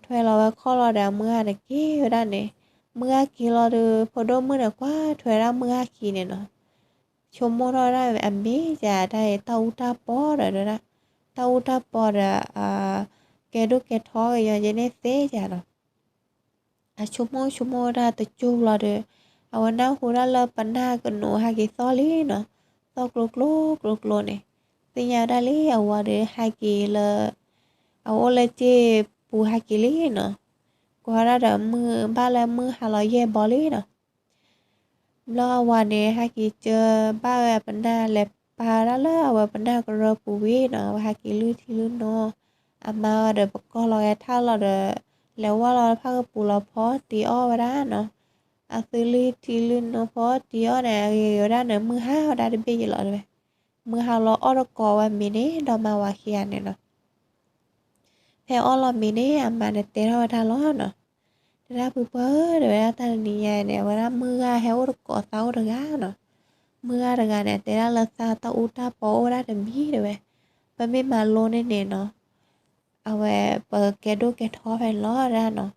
ထွဲလီၤဝဲခီၣ်လီၤဒီး အမုၢ်ဂၤန့ၣ်က့ၤဝဲဒၣ်န့ၣ်, မုၢ်ဂၤက့ၤလီၤဒီး ဖိဒိၣ်မုၣ်န့ၣ် ကွၢ်ထွဲဒၣ်မုၢ်ဂၤခံးန့ၣ်နီၤ, ဆိကမိၣ်ထီၣ်ဝဲဒၣ်အမ့ၢ်ယၤတၢ်အံၤ တၢ်အူတၢ်ပီဒီး တဲဒၣ်, တၢ်အူတၢ်ပီဒီး ကဲဒိၣ်ကဲထီက့ၤယီၤယဲန့ၣ်သ့ယၤနီၤ. အဆိကမိၣ်ဆိကမိၣ်ဝဲဒၣ်တကၠိၢ်ဘျီဒီး အဝဲနၢ်ဟူဒၣ်လၢပနၢ်ကနိးဟဲက့ၤသီၣ်လံနီၤ, သီၣ်ကျိကျိကျိကျိန့ၣ်, သ့ၣ်ညါဝဲဒၣ်လံအဝၤဒီးဟဲက့ၤလၢ အဝဲအိၣ်လၢစ့ပူၤဟဲက့ၤလံနီၤ, ကွၢ်ဒၣ်ဒီးမုၢ် ဘၣ်လၢမုၢ်ဟါလီၤယဲၢ်ဘီလံနီၤ. ဘျီအဝၤန့ၣ် ဟဲက့ၤစၢဘၣ်ဝဲအပနၢ် လဲၤပာ်ဝဲဒၣ်လၢအဝဲပနၢ်ကရၢပူၤဝံၤနီၤ, အဝဲဟဲက့ၤလုၢ်ထံလုၢ်နိ, အမါဝဲဒီးပကီၢ်လီၤဂဲၤထၣ်လီၤဒီး လဲၤဝၢ်လီၤဖၣ်ကပူၤလီၤဖီတံၤအီၣ်ဝဲဒၣ်နီၤ, အသုလုၢ်ထံလုၢ်နိဖီတံၤအီၣ်န့ၣ် အဂ့ၤဝဲဒၣ်န့ၣ်မုၢ်ဟါဝဲဒၣ်တဘ့ၣ်ယံၤလီၤတဲဝဲ, မုၢ်ဟါလီၤအီၣ်တကိးဝဲမ့ၤန့ၣ် ဒီမါဝၤခံဂၤန့ၣ်နီၤ. ဖဲအီၣ်လီၤမ့ၤန့ၣ် အမါန့ၣ်တဲထီၣ်ဝဲဒၣ်လီၤနီၤ, တဲဒၣ်ဖုပှၢ်ဧၢ တဲဝဲဒၣ်တၢ်တနံၤညါန့ၣ် အဝဲဒၣ်မုၢ်ဂၤဟဲအိၣ်တကိးသးအိၣ်တဂၤနီၤ, မုၢ်ဂၤတဂၤန့ၣ် တဲဒၣ်လၢသးတၢ်အူတၢ်ပီအိၣ်ဝဲဒၣ်တမံၤတဲဝဲ, ပမ့ၢ်မၤလိန့ၢ်န့ၣ်နီၤ အဝဲပကဲဒိၣ်ကဲထီဖဲန့ၣ်လီၤတဲဒၣ်နီၤ,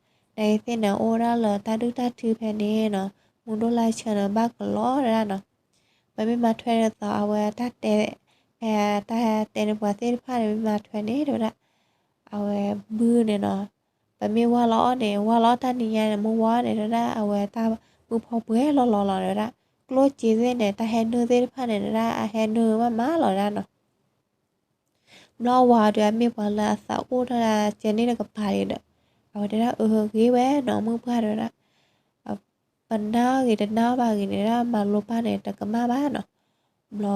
နကသ့ၣ်န့ၣ်အိၣ်ဝဲဒၣ်လၢတၢ်ဒုၣ်တၢ်ထုဖဲန့ၣ်နီၤ, မူဒိၣ်လါဆၢန့ၣ်ဘၣ်ကလီတဲဒၣ်နီၤ, ပမ့ၢ်မၤထွဲဒ်သိးအဝဲတၢ်တဲ, ဖဲတၢ်တဲန့ၢ်ပှၤသ့ၣ်တဖၣ်န့ၣ် မ့ၢ်မၤထွဲန့ၣ်တဲဝဲဒၣ်, အဝဲဘုန့ၣ်နီၤ, ပမ့ၢ်ဝၢ်လီၤအီၣ်န့ၣ် ဝၢ်လီၤအီၣ်တၢ်နံၤညါန့ၣ် မုၢ်ဝါန့ၣ်တဲဝဲဒၣ် အဝဲတၢ်မုၢ်ဖီပှဲၤလီၤလီၤလီၤတဲဝဲဒၣ်, ကျိၣ်စ့သ့ၣ်န့ၣ် တၢ်ဟဲနုာ်သ့ၣ်တဖၣ်န့ၣ်တဲဒၣ် အဟဲနုာ်မးမးလီၤတဲဒၣ်နီၤ. ဘျီအဝၤဒီးအမ့ၢ်ပှၤလၢအသးအိၣ်တၢ်ကဲန့ၣ်တကပၤလံဒီး, အဝဲတဲဒၣ်အဂ့ၤဝဲနီၤ မုၢ်ပှၢ်တဲဝဲဒၣ်, ပနၢ်ဂ့ၤတနၢ်ဘၣ်ဂ့ၤန့ၣ်ဒၣ် မၤလိပၢ်န့ၣ် တကမၣ်ဘၣ်နီၤ. ဘျီ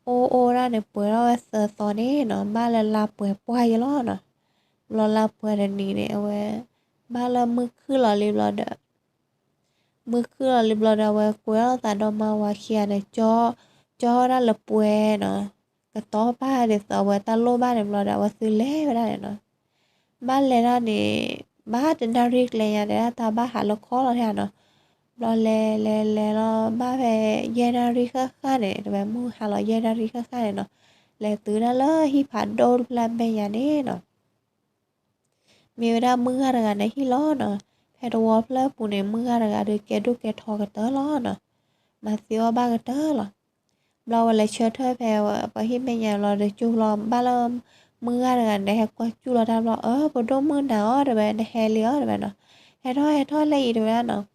အိၣ်အိၣ်ဒၣ်န့ၣ် ပှဲၤထီၣ်ဝဲသၢသီန့ၣ်နီၤ ဘၣ်လၢလါပှဲၤပှၢ်ယဲလီၤနီၤ. ဘျီလါပှဲၤတနံၤန့ၣ် အဝဲ ဘၣ်လၢမုၢ်ခုၣ်လီၤလံဘျီဒီး မုၢ်ခုၣ်လီၤလံဘျီဒီး အဝဲကွဲထီၣ်သးဒီမါဝၤခံဂၤန့ၣ် ကၠီ, ကၠီဝဲဒၣ်လၢပှဲၤနီၤ, ကတီၤပၢ်ဒ်သိးအဝဲတၢ်လိၣ်ဘၣ်န့ၣ်ဘျီဒီး အဝဲသုလဲၤဝဲဒၣ်န့ၣ်နီၤ. ဘၣ်လဲၤဒၣ်န့ၣ် ဘၣ်တနၣ်ရံၣ်ကျဲညါတဲဒၣ် တၢ်ဘၣ်ဟးလၢခီလီၤထံနီၤ. ဘျီလဲၤလဲၤလဲၤလီၤ ဘၣ်ဖဲယဲၢ်နၣ်ရံၣ်ဃၣ်ဃၣ်န့ၣ် တဲဝဲမုၢ်ဟါလီၤယဲၢ်နၣ်ရံၣ်ဃၣ်ဃၣ်န့ၣ်နီၤ, လဲၤတုၤဒၣ်လၢဟံၣ်ဖးဒိၣ်တဖျၢၣ်အမဲာ်ညါန့ၣ်နီၤ မ့ၢ်ဝဲဒၣ်မုၢ်ဂၤတဂၤန့ၣ်ဟံၣ်လီၤနီၤ. ဖဲတဝီဖျၢၣ်ပူၤန့ၣ် မုၢ်ဂၤတဂၤဒီးကဲဒိၣ်ကဲထီကတၢၢ်လီၤနီၤ. မၤသံအီၣ်ဘၣ်ကတၢၢ်လီၤ. ဘျီဝဲလဲၤဆၢထၢၣ်ဖဲပှၤဟံၣ်မဲာ်ညါလီၤဒီး ကၠိလီၤဘၣ်လၢ မုၢ်ဂၤတဂၤန့ၣ် ဟဲကွၢ်စူၣ်လီၤတၢ်ဘျီ အၢ ပဒိၣ်မုၢ်နၤအီၤ တဲဝဲ နဟဲ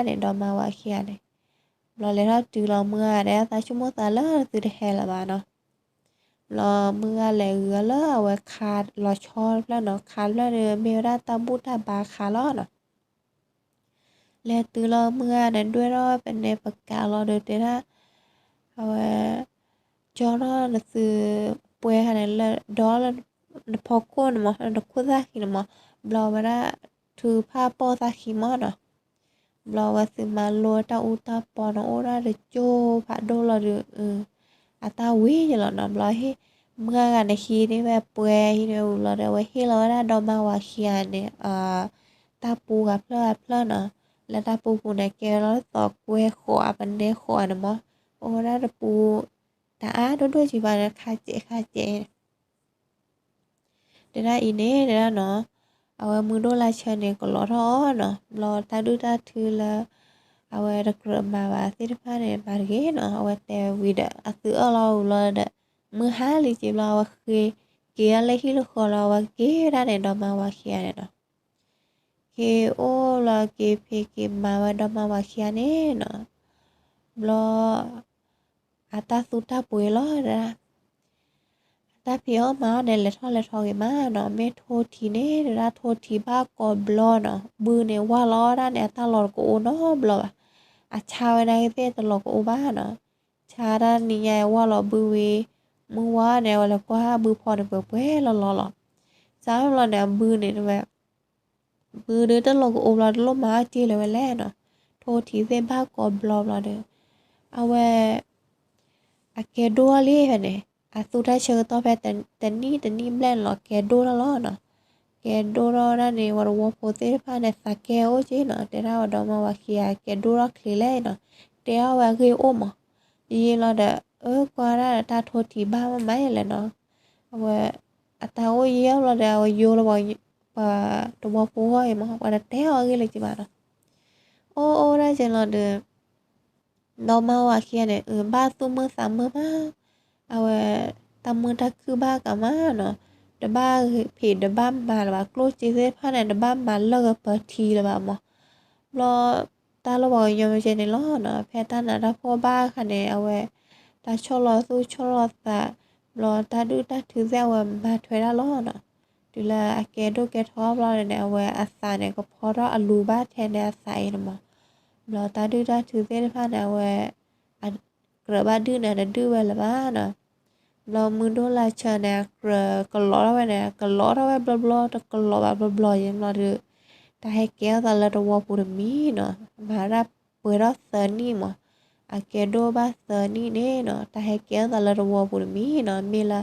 လံအီၤ တဲဝဲနီၤ. ဟဲထီၣ်ဟဲထီၣ်လၢအံၤ တဲဝဲဒၣ်နီၤ ကိးထီၣ်ဝဲဒၣ်လၢဟံၣ်ပူၤန့ၣ်နီၤ. ဘျီသုလဲၤထီၣ်ဝဲဒၣ်န့ၣ် ဒီးမါဝၤခံဂၤန့ၣ် ဘျီလဲၤထီၣ်တုၤလီၤ မုၢ်ဂၤဒီးသးဆိကမိၣ်သးလၢသုတဟဲလၢၤဘၣ်နီၤ. ဘျီမုၢ်ဂၤလဲၤဂုၤလၢအဝဲခါလီၤဆီတဖျၢၣ်နီၤ, ခါတဖျၢၣ်ဒီးမ့ၢ်ဝဲဒၣ်တၢ်ဘူၣ်တၢ်ဘါခါလီၤနီၤ. လဲၤတုၤလီၤ မုၢ်ဂၤန့ၣ် ဒွဲၣ်ထီၣ်ဝဲပနဲပကးလီၤဒီးတဲဒၣ် အဝဲ ကၠီနီၤ နသုပှဲၤခါန့ၣ် လၢဒီလၢနဖီခိၣ်န့ၣ်မး နခိၣ်သၣ်ဃံန့ၣ်မး. ဘျီဝဲဒၣ်ထုကဖၣ်ပိာ်သၣ်ဃံမးနီၤ. ဘျီဝဲသုမၤလိတၢ်အူတၢ်ပီန့ၣ် အိၣ်ဒၣ်တကၠိဖးဒိၣ်လီၤဒီး အတၢ်ဝံၤယလီၤနီၤ. ဘျီဟ့ၣ် မုၢ်ဂၤဂၤန့ၣ် ဟံးန့ၢ်ဝဲပှဲၤ ဟံးန့ၢ်ဝံၤလီၤဒီး အဝဲဟ့ၣ်လီၤဝဲဒၣ်ဒီမါဝၤခံဂၤန့ၣ် တၢ်ပူဂၤဖျၢၣ်ဂၤဖျၢၣ်နီၤ. လၢတၢ်ပူပူၤန့ၣ် ကဲလီၤသိးကွဲဃိးအပနဲဃိးန့ၣ်မး. အိၣ်ဝဲဒၣ်တပူ တအါဒိၣ်ဒိၣ်ကံဘၣ်န့ၣ် ခါစဲးခါစဲး တဲဒၣ်အံၤန့ၣ် တဲဒၣ်နီၤ, အဝဲမူဒိၣ်လါဆၢန့ၣ် ကလီၤထီၣ်အီၤနီၤ. ဘျီတၢ်ဒုၣ်တၢ်ထုလၢ အဝဲတကြၢးမၤဘၣ်သ့ၣ်တဖၣ်န့ၣ် မၤတဂ့ၤနီၤ. အဝဲတဲဝံၤဒီး အသုအၢၣ်လီၤဝံၤလီၤဒီး မုၢ်ဟါလံက့ဘျီ အဝဲဃ့က့ၤဒၣ်လၢဟံၣ်လၢဃီလီၤ. အဝဲက့ၤဝဲဒၣ်န့ၣ် ဒီမါဝၤခံဂၤန့ၣ်နီၤ. က့ၤအိၣ်လီၤက့ၤဖံးက့ၤမၤဝဲဒီမါဝၤခံဂၤန့ၣ်နီၤ. ဘျီ အတၢ်သူတၢ်ပှ့ၤလီၤဒၣ် အတၢ်ဖံးအီၣ်မၤအီၣ်န့ၣ် လဲၤထီၣ်လဲၤထီက့ၤမးနီၤ. မ့ၢ်ထိထံန့ၣ် ဒၣ်ထိထံဘၣ်ကိးဘျီနီၤ. ဘုန့ၣ် ဝၢ်လီၤဒၣ်န့ၣ် အတၢ်လီၤတကအိၣ်နီတဘျီဘၣ်. အဆါဝဲဒၣ်ကသ့ၣ်တလီၤကအိၣ်ဘၣ်နီၤ. ဆါတၢ်နံၤညါဝၢ်လီၤဘုဝံၤ မုၢ်ဝါန့ၣ် အဝဲလဲၤကွၢ်ဘုဖီန့ၣ် ပှဲၤပှဲၤလီၤလီၤလီၤ. စးထီၣ်ဘျီန့ၣ် အဘုန့ၣ်တဝဲ မုၢ်ဒုးတလိၣ်ကအိၣ်ဘျီ တလိၣ်မၤအီၣ်တ့ၢ်လၢၤဝဲလဲၣ်နီၤ. ထိထံးသ့ၣ်ဘၣ်ကိးဘျီဘျီဒီး အဝဲ အကဲဒိၣ်ထီၣ်လံဖဲန့ၣ် အသူတၢ်ဆၢကတီၢ်ဖဲတနံၣ်တနံၣ်ဘျဲၣ်န့ၣ်လီၤ ကဲဒိၣ်ထီၣ်လီၤနီၤ. ကဲဒိၣ်ထီၣ်ဒၣ်န့ၣ် ပှၤတဝီဖိသ့ၣ်တဖၣ်န့ၣ် သးကဲအိၣ်က့နီၤ. တဲဒၣ်ဝဲဒီမါဝၤခံဂၤ ကဲဒိၣ်ထီၣ်ချ့လဲၣ်နီၤ. တဲအီၣ်ဝဲအဂ့ၢ်အိၣ်မး. ယံာ်ယံာ်လီၤဒီး အၢကွၢ်ဒၣ်ဒီးတၢ်ထိထံးဘၣ်မးမးလဲၣ်နီၤ. အဝဲ အတၢ်အိၣ်ယံာ်အီၣ်ဘျီဒီး အဝဲယိလၢ ပှၤတဝီဖိဂီၢ်အံၤမး ပှၤတတဲအီၤအဂ့ၢ်လၢၤက့ဘၣ်နီၤ. အိၣ်အိၣ်ဒၣ်က့လီၤဒီး ဒီမါဝၤခံဂၤန့ၣ် အဘၣ်သူၣ်မုာ်သးမုာ်မး, အဝဲ တၢ်မုာ်တၢ်ခုၣ်ဘၣ်ကးမးနီၤ, တဘၣ်ဖံးတဘၣ်မၤလၢၤဘၣ်, ကျိၣ်စ့သ့ၣ်တဖၣ်န့ၣ် တဘၣ်မၤလၢၢ်ကပၢၤထံလၢၤဘၣ်မး, ဘျီ တၢ်လၢပှၤကညီမ့ၢ်ကဲန့ၣ်လီၤနီၤ, ဖဲတၢ်နးတၢ်ဖှီၣ်ဘၣ်အခါန့ၣ် အဝဲ တၢ်ဆီၣ်လီၤသူၣ်ဆီၣ်လီၤသး, ဘျီတၢ်ဒုၣ်တၢ်ထုသ့ၣ်အဝဲမၤထွဲဒၣ်လီၤနီၤ, တုၤလၢအကဲဒိၣ်ကဲထီဘျီန့ၣ် အဝဲအသးန့ၣ် ကဖီထီၣ်အလူၤဘၣ်ထဲန့ၣ်အသးအံၤန့ၣ်မး, ဘျီတၢ်ဒုၣ်တၢ်ထုသ့ၣ်တဖၣ်န့ၣ် အဝဲ ကြၢးဘၣ်ဒုၣ်န့ၣ် တဒုၣ်ဝဲလၢၤဘၣ်နီၤ, ဘျီမုၢ်ဒိၣ်လါဆၢန့ၣ် အကြၢးကလီထီၣ်ဝဲန့ၣ် ကလီထီၣ်ဝဲဘျီဘျီ တကလီဘၣ်ဘျီဘျီယဲၢ်ဘျီဒီး, တၢ်ဟဲကဲထီၣ်သးလၢတဝီပူၤတမံၤနီၤ, မၤဒၣ်ပှဲၤထီၣ်သၢနံၣ်မး, အကဲဒိၣ်ဘၣ်သၢနံၣ်န့ၣ်နီၤ, တၢ်ဟဲကဲထီၣ်သးလၢတဝီပူၤတမံၤနီၤ, မ့ၢ်လၢ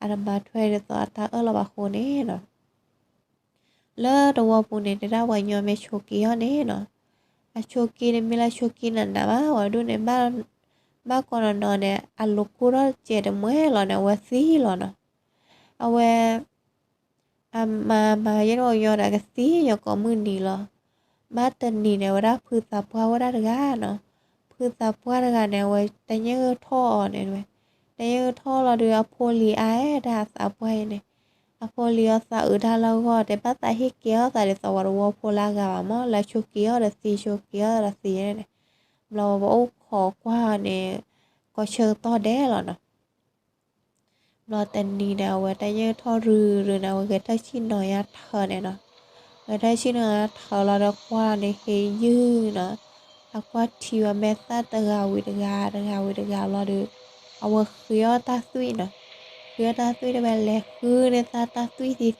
အတမၤထွဲဒ်သိးအတၢ်အၢၣ်လီၤဘၣ်အဃိန့ၣ်နီၤ လၢတဝီပူၤန့ၣ် တဲဒၣ်ပှၤညီမ့ၢ်ဆိးက့အီၤန့ၣ်နီၤ, အဆိးက့န့ၣ်မ့ၢ်လၢဆိးက့နးနးဘၣ်, ဝဲဒၣ်န့ၣ် ဘၣ်ကိးနီၤနီၤန့ၣ် အလိၤကိၢ်ထီၣ်စဲးတမှဲလီၤန့ၣ် အဝဲသံလီၤနီၤ, အဝဲ အမၤမၤယဲၢ်န့ၣ် ပှၤကညီဒီးကသံညီကိးမုၢ်နံၤလီၤ, ဘၣ်တနံၤန့ၣ် ဝဲဒၣ်ဖုသးပှၢ်ဝဲဒၣ်တဂၤနီၤ, ဖုသးပှၢ်တဂၤန့ၣ် အဝဲတၢ်ညၣ်ဂၢၢ်ထီၣ်အီၤန့ၣ်ဝဲ, တၢ်ညၣ်ဂၢၢ်ထီၣ်လီၤဒီး အဖိလံၤအါဒၣ်အသးပှၢ်အံၤန့ၣ် အဖိလံၤအီၤသးအုးတၢ်လၢအဂီၢ် တဲဘၣ်သးဟ့ၣ်ကဲထီၣ်သးဒ်သိးပှၤတဝီဖိလၢအဂၤဘၣ်မး လၢဆိးက့အီၤဒီးသံ ဆိးက့အီၤဒီးသံန့ၣ်, ဘျီပအိၣ်ခိးကွၢ်အီၤန့ၣ် ကိးဆၢကတီၢ်ဒဲးလီၤနီၤ, ဘျီတနံၤန့ၣ် အဝဲတၢ်ညၣ်ထီၣ်ရုၢ်ရုၢ်န့ၣ် အဝဲဂဲၤထၢၣ်ဆံၣ်နီၤညါထၢန့ၣ်နီၤ, ဂဲၤထၢၣ်ဆံၣ်နီၤညါထၢလီၤဒီးကွၢ်န့ၣ်ဟ့ၣ်ယုၢ်နီၤ, အကွၢ်ထံဝဲမဲာ်သၣ်တဂၤဝံၤတဂၤ တဂၤဝံၤတဂၤဘျီဒီး အဝဲဃ့အီၣ်တၢ်သွံၣ်နီၤ, ဃ့အီၣ်တၢ်သွံၣ်တဲဝဲ လဲၤဃုန့ၢ်သးတၢ်သွံၣ်သံသိန့ၣ်တဲ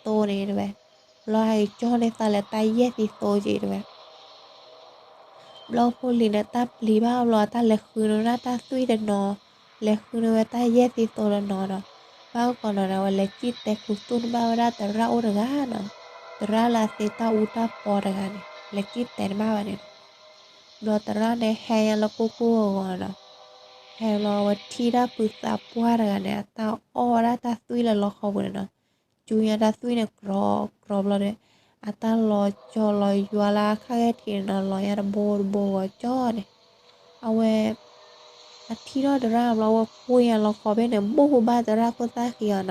ဝဲ, ဘျီဟဲကၠီန့ၢ်သးလၢတၢ်ယဲၢ်သံသိက့ၤတဲဝဲ ဘျီဖိလံၤန့ၣ် တၢ်ပျံၤဘၣ်ဘျီ တၢ်လဲၤဃုန့ၢ်ဝဲဒၣ်တၢ်သွံၣ်တနီၤ, လဲၤဃုန့ၢ်ဝဲတၢ်ယဲၢ်သံသိတနီၤဒီး, ဘၣ်ကီးနီၤန့ၣ် အဝဲလဲၤစံၣ်တဲၤခူသူၣ်န့ၢ်ဘၣ်ဝဲဒၣ်သရၣ်အိၣ်တဂၤနီၤ, သရၣ်လၢအသ့တၢ်အူတၢ်ပီတဂၤန့ၣ် လဲၤစံၣ်တဲၤန့ၢ်ဘၣ်ဝဲန့ၣ်နီၤ, ဘျီသရၣ်န့ၣ်ဟဲညါလၢကိၢ်ကိၢ်ဂီၤဂီၤနီၤ, ဟဲလီၤအဝဲထံၣ်ဒၣ်ဖုသးပှၢ်တဂၤန့ၣ် အတၢ်အီၣ်ဝဲဒၣ်တၢ်သွံၣ်လၢလီခီပူၤန့ၣ်နီၤ, စူညါတၢ်သွံၣ်န့ၣ် ကြီကြီဘျီဒီး အတၢ်လီၤကၠီလီၤယွၤလၢအခါဂ့ၢ်ထံးန့ၣ်နီၤ လီၤညါတဘိတဘိဂီၤကၠီန့ၣ်, အဝဲ အထံၣ်ထီၣ်သရၣ်ဘျီ အဝဲကွၢ်ညါလီခီဖဲန့ၣ် ဘိၣ်ဟူဘၣ်သရၣ်ခိၣ်သၣ်ဃံအီၤနီၤ,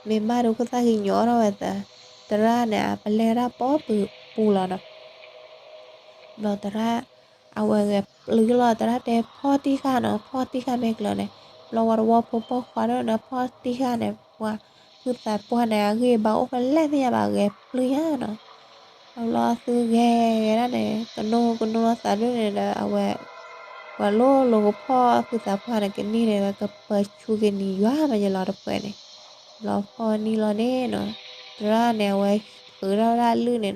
မ့ၢ်ဘၣ်ဒီးခိၣ်သၣ်ဃံညီထီၣ်ဝဲသး, သရၣ်န့ၣ် အပလဲတၢ်ပိာ်ပူၤပူၤလီၤနီၤ ဘျီသရၣ် အဝဲဂဲၤပျုၢ်လီၤ သရၣ်တဲဖီၣ်တံၢ်ဃာ်နီၤ ဖီၣ်တံၢ်ဃာ်မ့ၢ်ကျၢၤန့ၣ်, ဘျီဝဲတဝီဖိပိာ်ခွါဒၣ်န့ၣ် ဖီၣ်တံၢ်ဃာ်န့ၣ် ပှၤဖုသးပှၢ်န့ၣ် အဂံၢ်ဘါအိၣ်ဖဲလဲၣ်သ့ၣ်ညါဘၣ် ဂဲၤပျုၢ်ညါနီၤ, အဘျီသုဂဲၤဂဲၤဒၣ်န့ၣ် ကနိကနိလီၤသးဒၣ်န့ၣ်ဒီး အဝဲ ပှၤလိၤလိၤကဖီၣ်ဖုသးပှၢ်န့ၣ် ကနံၣ်န့ၣ် ကပၢၤဆူက့ၤနံၤယွၤမးယလီၤတပှဲၤန့ၣ်, ဘျီဖီၣ်နံၣ်လီၤန့ၣ်နီၤ, သရၣ်န့ၣ် အဝဲဃုထီၣ်ဝဲဒၣ်လုၢ်န့ၣ်နီၤ,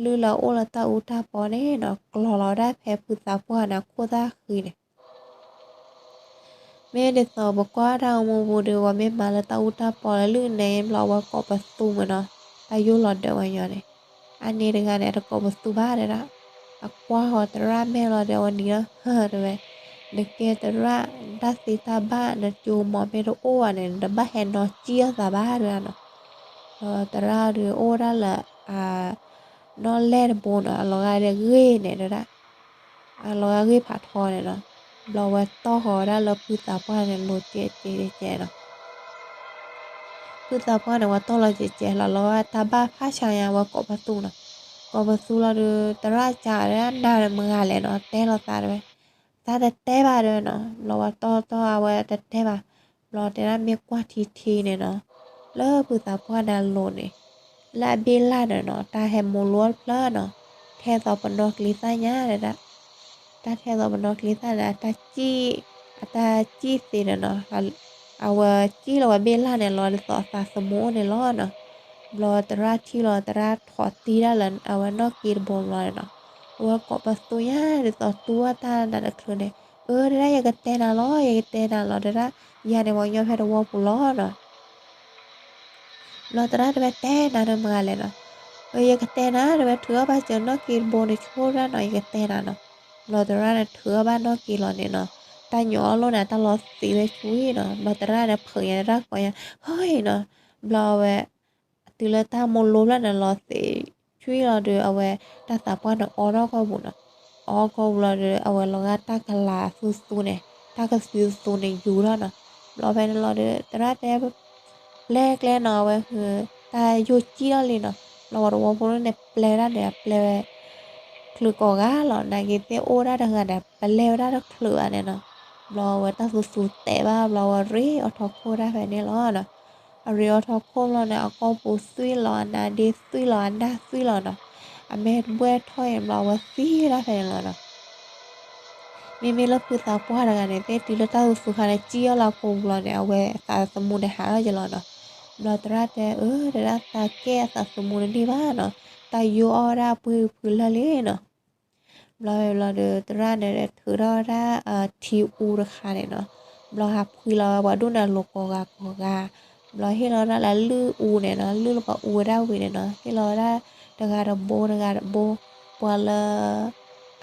လုၢ်လၢအအိၣ်လၢတၢ်အူတၢ်ပီန့ၣ်နီၤ ကျီၤလီၤဝဲဒၣ်ဖဲဖုသးပှၢ်န့ၣ်အခိၣ်သၣ်ဃံန့ၣ် မ့ၢ်ဒ်သိးပကွၢ်တၢ်ဂီၤမူပူၤဒီး ပှၤမ့ၢ်မၤလၢတၢ်အူတၢ်ပီလၢလုၢ်န့ၣ် ဘျီဝဲကိးပသူမးနီၤ, တၢ်ယိၣ်လီၤဒၢးဝဲညီန့ၣ်, အန့ၣ်တဂၤန့ၣ် အတကိးပသူဘၣ်တဲဒၣ်, အကွၢ်ဃီၤသရၣ်မဲာ်လီၤဒီး အဝဲနံၤလီၤဟၢတဲဝဲ, နကဲသရၣ် တၢ်သ့တၢ်ဘၣ် နကၠိမီၤမ့ၢ်တအိၣ်ဘၣ်န့ၣ် နတဘၣ်ဟဲနီၤစံၣ်အီၣ်သးဘၣ်တဲဒၣ်နီၤ, ဒီးသရၣ်ဒီးအိၣ်ဝဲဒၣ်လၢ အ နီၣ်လဲၢ်တဘိနီၤ အလီၤဂာ်ဒီးဂ့ၢ်န့ၣ်တဲဒၣ်, အလီၤဂာ်ဂ့ၢ်ဖးထီန့ၣ်နီၤ, ဘျီဝဲတီၢ်ဃီၤဝဲဒၣ်လၢဖုသးပှၢ်န့ၣ် လိၤကဲးကဲးကဲးနီၤ, ဖုသးပှၢ်န့ၣ် ဝဲတီၢ်လီၤကဲးကဲးလီၤ လီၤဝဲတၢ်ဘၣ်ဖးဆါညါဝဲကိးပသူနီၤ, ကိးပသူလီၤဒီး သရၣ်ကးတဲဒၣ် နၤန့ၣ်မတၤဂၤလဲၣ်နီၤ တဲလိာ်သးတဲဝဲ, သးတတဲဘၣ်တဲဝဲနီၤ, ဘျီဝဲတီၢ်တီၢ်အဝဲတတဲဘၣ်, ဘျီတဲဒၣ်မ့ၢ်ကွၢ်ထံထံန့ၣ်နီၤ, လၢဖုသးပှၢ်န့ၣ်အလိၤန့ၣ်, လၢအဘ့ၣ်လၢ်န့ၣ်နီၤ တၢ်ဟဲမိၤလိအီၤတဖျၢၣ်နီၤ, ထဲသိးပနီၢ်ကျံသၣ်ညါတဲဒၣ်, တၢ်ထဲသိးပနီၢ်ကျံသၣ်န့ၣ် အတၢ်စံၣ်, အတၢ်စံၣ်သ့န့ၣ်နီၤ, အဝဲစံၣ်လီၤဝဲဘ့ၣ်လၢ်န့ၣ်လီၤဒ်သိးအသးသမူအိၣ်န့ၣ်လီၤနီၤ, ဘျီသရၣ်ထံၣ်လီၤ သရၣ်ထိးတ့ၢ်ဒၣ်လၢအဝဲနီၣ်က့တဘိဘျီန့ၣ်နီၤ, အဝဲကိးပသူညါဒ်သိးတူၢ်ဘၣ်တၢ်နးတချုးန့ၣ်, အၢ တဒၣ်ယကတဲနၤလီၤ ယကတဲနၤလီၤ တဒၣ်, ယၤန့ၣ်ပှၤကညီဖဲတဝီပူၤလီၤနီၤ. ဘျီသရၣ်တဲဝဲတဲနၤန့ၣ်မတၤလဲၣ်နီၤ, ယကတဲနၤ တဝဲထုးအီၣ်ဘၣ်စၢၤနီၣ်က့တဘိန့ၣ်ဆိဒၣ်နီၤ ယကတဲနၤနီၤ. ဘျီသရၣ်န့ၣ်ထုးအီၣ်ဘၣ်နီၣ်က့လီၤန့ၣ်နီၤ, တၢ်ညိးအီၣ်လိၣ်န့ၣ် တၢ်လီၤသံးဝဲဆူအံၤနီၤ, ဘျီသရၣ်န့ၣ်ဖုးညါတၢ်ကိးညါ, ဟီအံၤနီၤ, ဘျီဝဲ တုၤလၢတၢ်မိၢ်လိဖျၢၣ်န့ၣ်လီၤသံးဆူအံၤလီၤဒီး အဝဲတၢ်သးပှၢ်န့ၣ်အီထီၣ်ကီၢ်ပူၤနီၤ, အီကီၢ်ပူၤလီၤဒီး အဝဲလီၤဂာ်တၢ်ကလၤသူသူန့ၣ် တၢ်ကသူသူန့ၣ်ယူၤထီၣ်နီၤ. ဘျီဖဲန့ၣ်လီၤဒီး သရၣ်တဲ ပျဲကျဲနီၤ အဝဲဟု တၢ်ယိၣ်ကံၣ်ထီၣ်လံနီၤ. ဘျီပှၤတဝီဖိန့ၣ်ပျဲဒၣ်န့ၣ် အပျဲဝဲ ချုးကိးဂၤလီၤ, နာ်က့သ့ၣ်အိၣ်ဝဲဒၣ်တဂၤဒီး ပျဲဝဲဒၣ်တချုးဘၣ်န့ၣ်နီၤ. ဘျီဝဲတၢ်သူသူတဲာ်ဘၣ် ဘျီဝဲရ့အီထီခိၣ်ဒၣ်ဖဲန့ၣ်လီၤနီၤ. အရ့အီထီခိၣ်ဘျီန့ၣ် အကိာ်ပူၤသွံၣ်လီၤ အနါဒ့သွံၣ်လီၤ အနၢ်သွံၣ်လီၤနီၤ. အမဲာ်တဘှဲၣ်ထီၣ်အံၤ ဘျီဝဲသံဝဲဒၣ်ဖဲန့ၣ်လီၤနီၤ. မ့မ့ၢ်လၢဖုသးပှၢ်တဂၤန့ၣ် သ့ၣ်တုၤလၢတၢ်သူသူခါန့ၣ် ကံၣ်အီၣ်လၢအကိာ်ပူၤလီၤန့ၣ် အဝဲအသးသမူန့ၣ်ဟးထီၣ်က့ၤလီၤနီၤ. ဘျီသရၣ်တဲ အၢ တဒၣ်သးကဲအသးသမူတန့ၢ်ဘၣ်နီၤ, တၢ်ယိၣ်အီၣ်ဝဲဒၣ်အပှ့ၤဖုလၢာ်လံနီၤ. ဘျီဝဲဘျီဒီး သရၣ်န့ၣ်ထုးထီၣ်ဝဲဒၣ် ထံအူတခါန့ၣ်နီၤ. ဘျီဟးဖှံလီၤဝဲပှၤဒိၣ်န့ၣ်အလိၤကိးဂၤကိးဂၤ, ဘျီဟ့ၣ်လီၤဝဲဒၣ်လၢအလုၢ်အူန့ၣ်နီၤ, လုၢ်လၢပှၤအူဝဲဒၣ်ဝံၤန့ၣ်နီၤ, ဟ့ၣ်လီၤဝဲဒၣ်တဂၤတဘိတဂၤတဘိ, ပှၤလၢ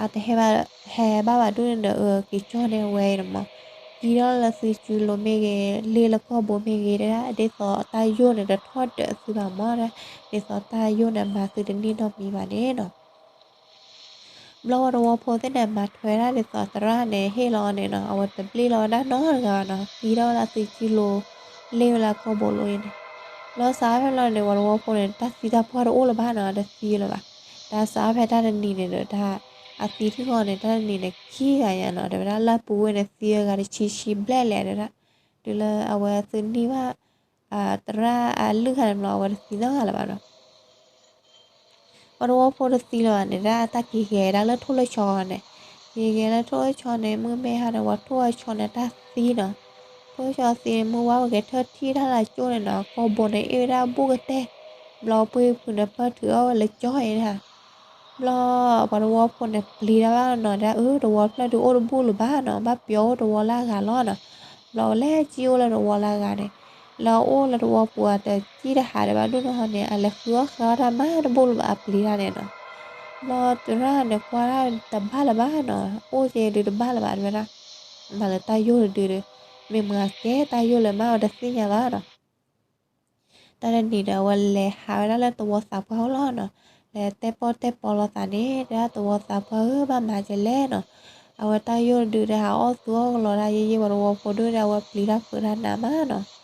အတဟဲဘၣ် ဟဲဘၣ်ဘၣ်ဒိၣ်န့ၣ်ဒီး အက့ၤကၠီၣ်န့ၢ်ဝဲအံၤန့ၣ်မး, ကံၣ်ထီၣ်လၢသုစုလိၤမ့ၢ်ဂ့ၤ လ့ၣ်လၢကိာ်ဘိမ့ၢ်ဂ့ၤဒၣ်, ဒ်သိးတၢ်ယိၣ်န့ၣ်တထီၣ်ဒၢးသုဘၣ်မးဒၣ်, ဒ်သိးတၢ်ယိၣ်န့ၣ်မၤသုတန့ၢ်နီတမံၤဘၣ်န့ၣ်နီၤ. ဘျီပှၤတဝီဖိသ့ၣ်န့ၣ် မၤထွဲဒၣ်ဒ်သိးသရၣ်န့ၣ် ဟ့ၣ်လီၤအီၤန့ၣ်နီၤ, အဝဲတဘျ့လီၤဝဲဒၣ်နီတဂၤဘၣ်နီၤ, ကံၣ်ထီၣ်ဝဲဒၣ်သုစုလိၤ လ့ၣ်ဝဲလၢကိာ်ဘိလိၤအံၤန့ၣ်. ဘျီစးဖဲလီၤန့ၣ် ပှၤတဝီဖိန့ၣ် တၢ်သံတၢ်ပှၢ်တအိၣ်လၢၤဘၣ်နီၤ, တသံလၢၤဘၣ်. တၢ်စးဖဲတၢ်တနံၤန့ၣ်ဒီး တၢ် အသံထံၣ်ဃီန့ၣ် တၢ်တနံၤန့ၣ် ခံဂၤညါနီၤ, တဲဝဲဒၣ်လၢပူၤဝဲန့ၣ်သံဝဲဂၤတဆံဆံဘျဲၣ်လဲၣ်ဒၣ်, တုၤလၢအဝဲသုန့ၢ်ဘၣ် သရၣ်အလုၢ်ခါန့ၣ်ဘျီ အဝဲတသံနီတဂၤလၢၤဘၣ်နီၤ. ပှၤတဝီဖိတသံလၢၤဘၣ်န့ၣ် တၢ်တၢ်က့ၤဂဲၤဒၣ်လၢထိၣ်လၢဆီန့ၣ်, က့ၤဂဲၤလၢထိၣ်လၢဆီန့ၣ် မုၢ်မ့ၢ်ဟါန့ၣ် ပှၤထိၣ်အဆီန့ၣ်တၢ်သံနီၤ. ထိၣ်ဆီသံန့ၣ် မုၢ်ဝါဝဲက့ၤထၢၣ်ထံၣ်တၢ်လၢကၠိန့ၣ်နီၤ, ကိာ်ဘိန့ၣ်အ့ၣ်ဝဲဒၣ်ဘူးကတဲာ်, ဘျီပှ့ၤဖုးန့ၣ် ပၢၢ်ထုးအီၣ်ဝဲလၢကၠီအံၤန့ၣ်ဧါ. ဘျီပှၤတဝီဖိန့ၣ်ပျံၤတၢ်ဘၣ်နီၤ, တဲအၢ တဝီဖျၢၣ်ဒုးအိၣ်တဘူၣ်လၢၤဘၣ်နီၤ, ဘၣ်ပျီအိၣ်တဝီလၢအဂၤလီၤနီၤ. ဘျီဝဲလဲၤကံၣ်အိၣ်လၢတဝီလၢအဂၤန့ၣ်, လၢအအိၣ်လၢတဝီပူၤအတကံၣ်တဟးဒံးဘၣ်ဒိၣ်နီၢ်ဟီန့ၣ် အလဲၤဃုအီၣ်ဃုအီတၢ်မးတဘူၣ်လၢၤဘၣ် အပျံၤတၢ်န့ၣ်နီၤ. ဘျီသရၣ်န့ၣ်ကွၢ်ဒၣ်တဘၣ်လၢၤဘၣ်နီၤ, အိၣ်က့ၤဒုးတဘၣ်လၢၤဘၣ် တဲဝဲဒၣ်, မ့ၢ်လၢတၢ်ယိၣ်တဒုဒီး, မ့ၢ်မၤကဲတၢ်ယိၣ်လဲၣ်မး အဝဲတသ့ၣ်ညါဘၣ်နီၤ. တၢ်တနံၤဒီး အဝဲလဲၤဟးဝဲဒၣ်လၢသဝီသးပှၢ်အိၣ်လီၤနီၤ, လဲၤတဲပီၣ်တဲပီလီၤသးန့ၣ် တဲဒၣ်သဝီသးပှၢ်ဧၢ ဘၣ်မၤကလဲၣ်နီၤ, အဝဲတၢ်ယိၣ်တဒုဒီး ဟးအီၣ်သူအီၣ်ကလီတၢ်ယဲယဲ ပှၤတဝီဖိဒုဒီး အဝဲပျံၤတၢ်ဖုးတၢ်နးမးနီၤ.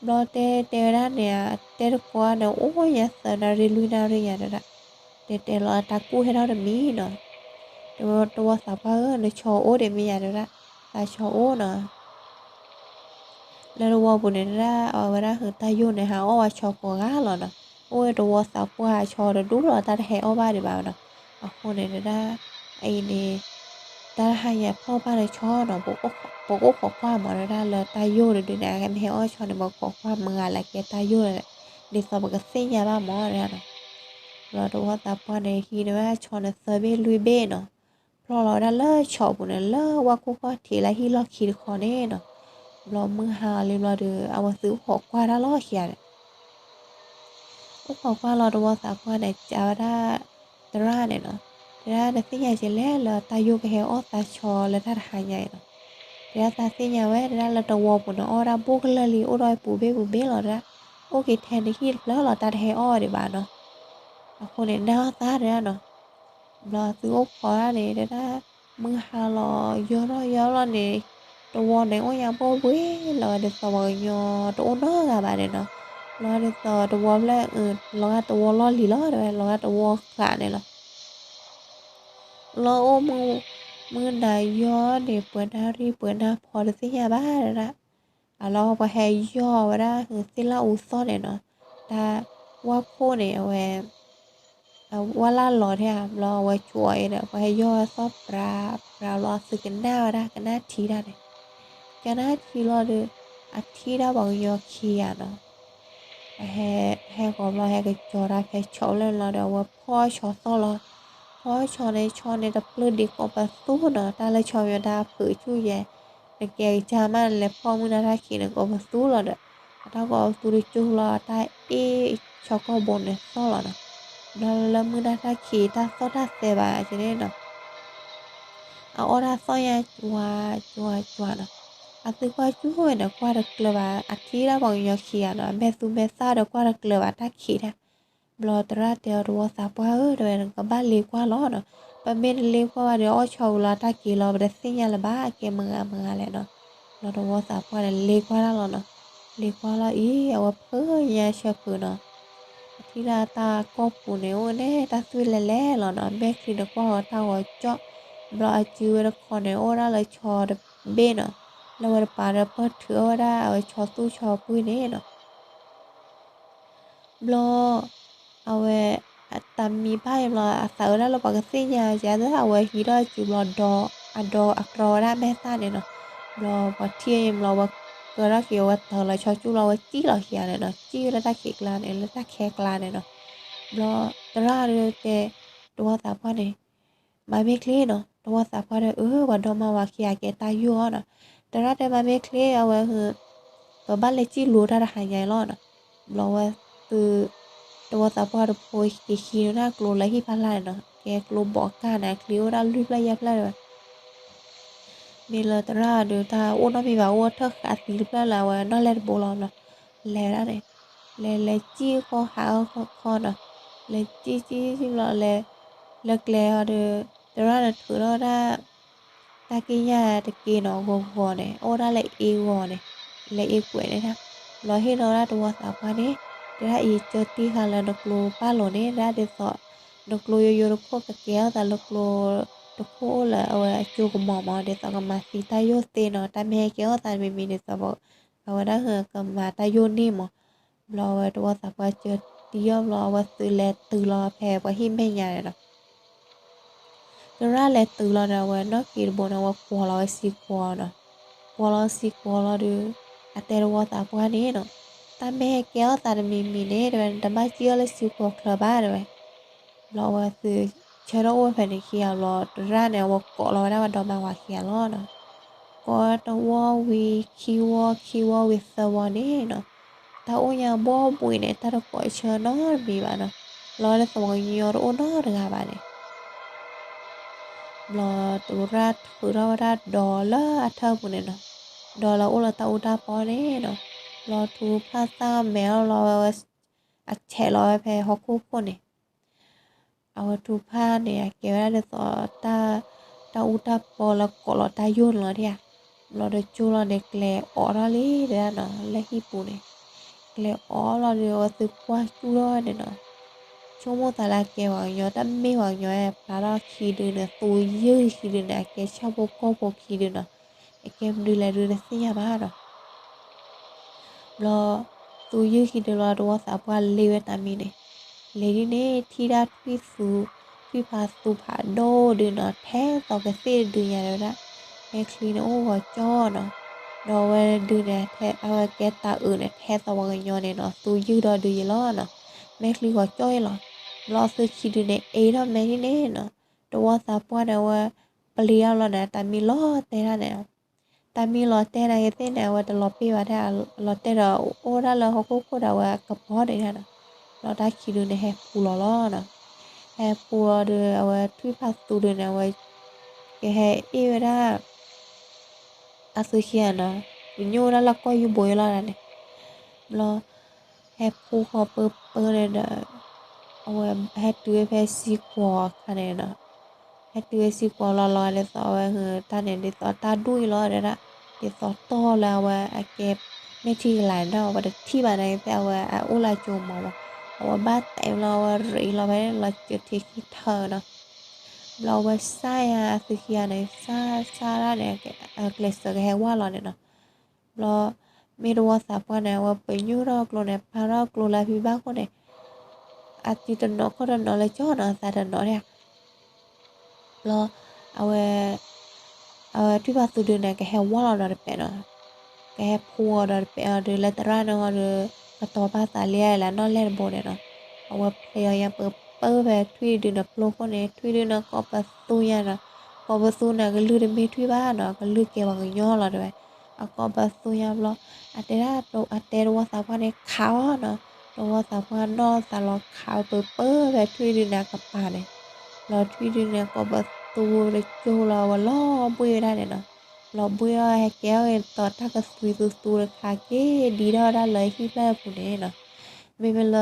ဘျီတဲတဲဝဲဒၣ်န့ၣ် တဲတကိးန့ၣ် အိၣ်ညါသၢနၣ်ရံၣ်လွံၢ်နၣ်ရံၣ်ညါတဲဒၣ်, တဲတဲလီၤအတၢ်ကူၣ်ဟဲထီၣ်တမံၤနီၤ, တဲဝဲသဝီသးပှၢ်ဧၢ နဆီအိၣ်ဒံးမ့ၢ်ယါတဲဒၣ်, သးဆီအိၣ်နီၤ. လၢတဝီပူၤန့ၣ်တဲဒၣ် အဝဲဒၣ်ဟုတၢ်ယိၣ်န့ၣ်ဟးအီၣ်ဝဲဆီကိးဂၤလီၤနီၤ, အိၣ်ဝဲတဝီသးပှၢ်ဟးဆီတဒူၣ်လီၤ တၢ်တဟဲအီၣ်ဘၣ်ဒံးဘၣ်နီၤ. အဃိန့ၣ်တဲဒၣ် အအံၤန့ၣ် တၢ်တဟါညါဖျီၣ်ဘၣ်တဆီနီၤ, ပကအိၣ်ခိးကွၢ်မးတဲဒၣ်လၢတၢ်ယိၣ်တဒုန့ၣ် အမ့ၢ်ဟဲအီၣ်ဆီန့ၣ် ပကခိးကွၢ်မုၢ်ဂၤလၢကဲတၢ်ယိၣ်လဲၣ်, ဒ်သိးပကသ့ၣ်ညါဘၣ်မးတဲဒၣ်နီၤ. ဘျီတဝီသးပှၢ်န့ၣ် ဟံးန့ၢ်ဝဲဆီန့ၣ်သၢဘ့ၣ်လွံၢ်ဘ့ၣ်နီၤ, ဖျီၣ်လီၤဝဲဒၣ်လၢဆီပူၤန့ၣ် လၢဝၣ်ခိၣ်ကီၢ်ထံးလၢဟံၣ်လီၢ်ခံတခီန့ၣ်နီၤ. ဘျီမုၢ်ဟါလံဘျီဒီး အဝဲသုအိၣ်ခိးကွၢ်တၢ်လီၢ်ခံဂၤန့ၣ် အိၣ်ခိးကွၢ်လီၤတဝီသးပှၢ်န့ၣ် ကးဝဲဒၣ်သရၣ်န့ၣ်နီၤ, တဲဒၣ်နသ့ၣ်ညါကလဲၣ်လၢတၢ်ယိၣ်ကဟဲအီၣ်သးဆီလၢတၢ်တဟါညါအံၤနီၤ. တဲဒၣ်သးသ့ၣ်ညါဝဲ တဲဒၣ်လၢတဝီပူၤန့ၣ် အီၣ်ဝဲဒၣ်ဘူးကလၢာ်လံ အိၣ်ဒီးပူၤဘ့ၣ်ပူၤဘ့ၣ်လီၤတဲဒၣ်, အိၣ်က့ၤထဲနဟံၣ်တဖျၢၣ်လီၤ တၢ်တဟဲအီၣ်ဝဲဒံးဘၣ်နီၤ. အဃိန့ၣ် နၢ်အီၣ်သးတဲဒၣ်နီၤ. ဘျီသုအိၣ်ခိးဒၣ်န့ၣ် တဲဒၣ် မုၢ်ဟါလီၤ ယီၢ်ထီၣ်ယီၢ်လီၤန့ၣ် တဝီန့ၣ်အိၣ်ညါဘီၣ်ဝ့ၤလီၤ ဒ်သိးပှၤကညီတအိၣ်နီတဂၤဘၣ်န့ၣ်နီၤ. ဘျီဒ်သိးတဝီဖျၢၣ် လီၤဂာ်တဝီလီၢ်လံၤလီၤ တဲဝဲ လီၤဂာ်တဝီဃာ်န့ၣ်လီၤ. လီၤအိၣ်မုၢ် မုၢ်နၤယီၢ်န့ၣ် ပှဲၤနၣ်ရံၣ်ပှဲၤနၣ်ဖီတသ့ၣ်ညါဘၣ် တဲဒၣ်. အလီၢ်ပှၤဟဲယီၢ်ဝဲဒၣ် သ့ၣ်လၣ်အူသီၣ်န့ၣ်နီၤ, တၢ်ဝၣ်ခိၣ်န့ၣ် အဝဲ ဝၣ်လၣ်လီၤထဲဧါ ဘျီအဝဲဆိးအီၤအံၤဒီး ပှၤဟဲယီၢ်ဝဲသီၣ်ပြးပြးလီၤ သုကနၣ်ဝဲဒၣ် ကနၣ်ထံတၢ်န့ၣ်, ကနၣ်ထံလီၤဒီး အထံၣ်ဒၣ်ပှၤကညီခံဂၤနီၤ. ဟဲ ဟဲဃီၤဘျီ ဟဲက့ၤကၠီၤတၢ်ဖဲဆီလၢလီၤဒီး အဝဲဖီၣ်ဆီသီၣ်လီၤ. ဖီၣ်ဆီန့ၣ် ဆီန့ၣ်တပျၢ်ဒံးကိးပသူနီၤ, တၢ်လၢဆီမ့ၢ်ဝဲဒၣ် ဖုးဆူၣ်ယဲၢ်, နကဲကစၢ်မး နလဲၤဖီၣ်မုၢ်နၤတၢ်ခံးန့ၣ် ကိးပသူလီၤဒီး အတၢ်ကိးပသူတကၠိလီၤ တၢ်အ့ၣ်ဆီကီၢ်ဘိန့ၣ်သီၣ်လီၤနီၤ. ဘျီလၢမုၢ်နၤတၢ်ခံး တၢ်သီၣ်တၢ်သဲဘၣ်ကန့ၣ်နီၤ အအီၣ်တၢ်သီၣ်ညါ ကၠွၤ ကၠွၤ ကၠွၤနီၤ. အသုကွၢ်ကၠူၣ်ဝဲန့ၣ် ကွၢ်တကျၢၤဘၣ်, အထံၣ်ဒၣ်ပှၤကညီခံဂၤနီၤ, အမဲာ်သူမဲာ်သၣ်ဒီးကွၢ်တကျၢၤဘၣ်တၢ်ခံးတၢ်. ဘျီသရၣ်တဲအီၤ တဝီသးပှၢ်ဧၢ, တဲဝဲ နကဘၣ်လ့ၤကွၢ်လီၤနီၤ. ပမ့ၢ်တလ့ၤကွၢ်ဘၣ်ဒီး အီၣ်ဆီဝံၤလီၤတၢ်က့ၤလီၤ ပတသ့ၣ်ညါလၢၤဘၣ် အကဲမုၢ်ဂၤမုၢ်ဂၤလဲၣ်နီၤ. ဘျီတဝီသးပှၢ်န့ၣ် လ့ၤကွၢ်တၢ်လီၤနီၤ. လ့ၤကွၢ်လီၤအံၤ အဝဲဖုးညါဆၢဖုးနီၤ အထံၣ်ဒၣ်တၢ်ကိာ်ပူၤန့ၣ် အိၣ်န့ၣ် တၢ်သွံၣ်လဲၤလဲၤလီၤနီၤ, မဲာ်ချံန့ၣ်ကွၢ်ဃီၤတၢ်ဂီၤကၠီၣ်, ဘျီအစုဝဲတခီန့ၣ် အိၣ်ဒၣ်လၢဆီတဘ့ၣ်နီၤ, လၢဝဲတပၤဒီးပၢၢ်ထုးအီၣ်ဝဲဒၣ်အဝဲဆီသူၣ်ဆီပှ့ၢ်န့ၣ်နီၤ. ဘျီ အဝဲ တၢ်မံဘၣ်အံၤဘျီ အသးအုးဒၣ်လၢပှၤကသ့ၣ်ညါကဲသ့ အဝဲဟံးထီၣ်စုဘျီဒီ အဒီအကြီဝဲဒၣ်မဲာ်သၣ်န့ၣ်နီၤ. ဘျီပှၤထံၣ်အံၤဘျီ အဝဲကၢထီၣ်က့ၤ အဝဲတၢၤလီၤဆီကၠူၣ်လီၤ အဝဲစံၣ်လီၤခံဂၤန့ၣ်နီၤ, စံၣ်ဝဲလၢတၢ်ခံးကျါန့ၣ် လၢတၢ်ခဲကျါန့ၣ်နီၤ. ဘျီသရၣ်ဒုးတဲ တဝီသးပှၢ်န့ၣ် မၤမ့ၢ်ချ့နီၤ. တဝီသးပှၢ်ဒီး အၢ ပှၤဒီမါဝၤခံဂၤကဲတၢ်ယိၣ်အီၤနီၤ. သရၣ်တဲ မၤမ့ၢ်ချ့ အဝဲ ပဘၣ်လဲၤစံၣ်လိၤတၢ်တဟါညါအံၤလီၤနီၤ. ဘျီဝဲသု တဝီသးပှၢ်တဖိက့ၤဟံးန့ၢ်တၢ်ကျိလၢဟံၣ်ဖးလာ်န့ၣ်နီၤ, ကဲကျိဘိးကၢ်န့ၣ် အချံအိၣ်ဒၣ်လွံၢ်ဖျၢၣ်ယဲၢ်ဖျၢၣ်တဲဝဲ မ့ၢ်လၢသရၣ်ဒီး တၢ်အိၣ်နီတမံၤဘၣ် အိၣ်ထၢၣ်ဃာ်သံတဖျၢၣ်လၢအဝဲနီၣ်လဲၢ်တဘိလီၤနီၤ. လဲၤဒၣ်န့ၣ် လဲၤလဲၤစံၣ်ဃီဟးအီၣ်ခီနီၤ, လဲၤစံၣ်စံၣ်စံၣ်ဘျီ လဲၤကျဲအီၤဒီး သရၣ်န့ၣ်ထုးထီၣ်ဝဲဒၣ် တၢ်က့ၢ်ညၣ်တက့ၢ်နီၤ ဂီၤဂီၤန့ၣ် အိၣ်ဒၣ်လၢအ့ဂီၤန့ၣ် လၢအ့ကွဲးန့ၣ်ဒၣ်. ဘျီဟ့ၣ်လီၤဝဲဒၣ်တဝီသးပှၢ်န့ၣ် တဲဒၣ်အံၤ ကၢတံၢ်ဃာ်လၢနကျိပၢ်လိၤန့ၣ် ဒၣ်ဒ်သိး နကျိယိယိတခိၣ်ကကဲထီၣ်သးလၢကျိတခိၣ်အိၣ်လၢအဝဲအစိကမီၤမး ဒ်သိးကမၤသံတၢ်ယိၣ်သ့နီၤ, တၢ်မ့ၢ်ဟဲကဲထီၣ်သးတမံၤမံၤဒ်သိး အဝဲဒၣ်ကမၤတၢ်ယိၣ်န့ၢ်မး. ဘျီဝဲတဝီသးပှၢ်ကၢတံၢ်အီၤဘျီ အဝဲသုးလဲၤတုၤလီၤဖဲပှၤဟံၣ်မဲာ်ညါန့ၣ်နီၤ. သရၣ်လဲၤတုၤလီၤဒီး အဝဲနီၣ်က့ၤတဘိန့ၣ် အဝဲကွီၤလီၤဝဲစံကွီၤနီၤ. ကွီၤလီၤစံကွီၤလီၤဒီး အတဲတဝီသးပှၢ်န့ၣ်နီၤ, တၢ်မ့ၢ်ဟဲကဲထီၣ်သးတမံၤမံၤန့ၣ် တဲဝဲ နတဘၣ်စံၣ်အီၤလၢစံကွီၤချၢဘၣ်တဲဝဲ. ဘျီအဝဲသုးဆၢထၢၣ်အိၣ်ဝဲဖဲန့ၣ်ခံဂၤဘျီ သရၣ်န့ၣ် အဝဲကိးလီၤဝဲဒၣ်ပှၤဒီမါဝၤခံဂၤလီၤနီၤ. ကိးတဝီဝံၤခံဝီ ခံဝီဝံၤသၢဝီန့ၣ်နီၤ, တၢ်အိၣ်ညါဘီဘှံးန့ၣ် တၢ်တကိးဆၢနီတမံၤဘၣ်နီၤ. လီၤဒ်သိးပှၤကညီတအိၣ်နီတဂၤဘၣ်န့ၣ် ဘျီသရၣ်ထုးထီၣ်ဝဲဒၣ်ဒီလၢအထၢၣ်ပူၤန့ၣ်နီၤ, ဒီလၢအိၣ်လၢတၢ်အူတၢ်ပီန့ၣ်နီၤ. ဘျီထုကဖၣ်သၣ်မဲအီၤလီၤဝဲ အဆဲးလီၤဝဲဖဲဟီၣ်ခိၣ်ခိၣ်န့ၣ် အဝဲထုကဖၣ်န့ၣ် အကဲဝဲဒၣ်ဒ်သိး တၢ်အူတၢ်ပီလၢကိးလီၤတၢ်ယိၣ်န့ၣ်လီၤဒၣ်ဧါ. ဘျီဒီးကၠိလီၤန့ၣ် ကျဲအိးထီၣ်လံတဲဒၣ်နီၤ လၢဟံၣ်ပူၤန့ၣ်, ကျဲအိးလီၤဒီး အဝဲသုကွၢ်ကၠူၣ်ထီၣ်ဝဲန့ၣ်နီၤ, ဆိကမိၣ်သးလၢအကဲပှၤကညီ တၢ်မ့ၢ်ပှၤကညီ ပျၢ်ထီၣ်ခံဒုန့ၣ် သူယုၢ်ခံဒုန့ၣ် အကဲဆၣ်ဖိကီၢ်ဖိခံဒုနီၤ, အကဲမနုၤလဲၣ်ဒုတသ့ၣ်ညါဘၣ်နီၤ. ဘျီ သူယုၢ်ခံဒုလီၤ တဝီသးပှၢ်လ့ၤဝဲတၢ်မံန့ၣ်, လ့ၤဒ်န့ၣ် ထံၣ်ဒၣ်ထွံၣ်သူ ထွံၣ်ဖးသူဖးဒိၣ်ဒုနီၤ ထဲသိးကသ့ၣ်တဒုညါတဲဝဲဒၣ်, မဲာ်ချံန့ၣ်အိၣ်ဂီၤကၠီနီၤ, ဒီးအဝဲဒုန့ၣ် အဝဲကဲတၢ်အုးန့ၣ် ထဲသိးပှၤကညီန့ၣ်နီၤ သူယုၢ်ဒီးဒုယဲလီၤနီၤ, မဲာ်ချံဂီၤကၠီယဲလီၤ. ဘျီအသုခံဒုန့ၣ် အ့ထီၣ်မဲာ်ဒ်န့ၣ်နီၤ, တဝီသးပှၢ်န့ၣ် အဝဲပျံၤအီၤလီၤန့ၣ် တၢ်မံလီၤတဲာ်ဒၣ်န့ၣ် တၢ်မံလီၤတဲာ်န့ၣ်ကသ့ၣ်န့ၣ် အဝဲတလီၤပ့ၢ်ဘၣ်ဒၣ်, လီၤတဲာ်ဒီး အိၣ်ဒၣ်လၢဟီၣ်ခိၣ်ခိၣ်ဒီးအဝဲအကပီၤဒၣ်နီၤ, ဘျီတၢ်ခံဒုန့ၣ် ဟဲပူၤလီၤလီၤနီၤ, ဟဲပူၤလီၤဒီး အဝဲထွံၣ်ဖးသူဒုန့ၣ် အဝဲ ကဟဲအ့ၣ်ဝဲဒၣ် အသုခံဂၤနီၤ, ပညိၣ်ဝဲဒၣ်လၢကီၢ်ယူဘိအလီၢ်ဒၣ်န့ၣ်, ဘျီ ဟဲဖူဃီၤပၢပၢန့ၣ်ဒီး အဝဲဟဲတုၤဝဲဖဲစံကွီၤအခါန့ၣ်နီၤ, ဟဲတုၤဝဲစံကွီၤလီၤလီၤ ဒ်သိးအဝဲ တၢ်န့ၣ် ဒ်သိးတၢ်ဒူၣ်အံၤလီၤဒၣ်, ဒ်သိးတီၢ်လၢအဝဲအကဲ မဲာ်ထံကလၤန့ၣ်ဒီး ပှၤတထံၣ်ဘၣ်န့ၣ် ဖဲအဝဲအအိၣ်လၢအကၠိမီၤမး, အဝဲဘၣ်တဲာ်လီၤ အဝဲရံးလီၤဖဲန့ၣ် လီၤစၢၤထံခံထၢနီၤ, ဘျီအဝဲစၢ်ယၤအသုခံဂၤန့ၣ် စၢ်စၢ်ဒၣ်န့ၣ် အကျဲးစၢးကဟဲဝါလီၤန့ၣ်နီၤ, ဘျီ မ့ၢ်တဝီသးပှၢ်န့ၣ် အဝဲပညိၣ်ထီၣ်ကျိန့ၣ် ပာ်ထီၣ်ကျိလၢအဖံဘၣ်ခိၣ်န့ၣ် အစုတနီၤခီၣ်တနီၤလၢကၠီနီၤ သးတနီၤဒၣ်, ဘျီ အဝဲ အဝဲထွံၣ်ဖးသူဒုန့ၣ် ကဟဲဝါလီၤဒီးတပဲာ်နီၤ, ကဟဲဖူအီၤဒီးတပဲာ်အီၤဒီး လၢသရၣ်န့ၣ်ဟီဒီး ကတီၤပာ်သးလံဧါ လၢနီၣ်လဲၢ်တဘိန့ၣ်နီၤ. အဝဲဖျဲးအီၤညါပၢပၢဖဲထွံၣ်ဒုန့ၣ်ဖျိခိၣ်န့ၣ် ထွံၣ်ဒုန့ၣ်ကိးပသူညါနီၤ. ကိးပသူန့ၣ် အကလုၢ်တမ့ၢ်ထွံၣ်ဘၣ်နီၤ, အကလုၢ်ကဲပှၤကညီလီၤတဲဝဲ. အကိးပသူညါဘျီ အတဲဒၣ် အတဲတဝီသးပှၢ်န့ၣ်ခးအီၤနီၤ. တဝီသးပှၢ်နီၣ်သးလီၤခးပၢပၢဖဲထွံၣ်ဒုန့ၣ် အကပၤန့ၣ်. ဘျီထွံၣ်ဒုန့ၣ် ကိးပသူတကၠိလီၤ အဝဲလီၤဘှ့ၣ်ဝဲဒၣ်န့ၣ်နီၤ. လီၤဘှ့ၣ်အီၤ ဟဲကဲထီၣ်က့ၤတီၤတၢ်ကသွံသူသူတခါ က့ၤဒံထီၣ်ဝဲဒၣ်လၢဟံၣ်ဖျၢၣ်အပူၤန့ၣ်နီၤ. မ့မ့ၢ်လၢ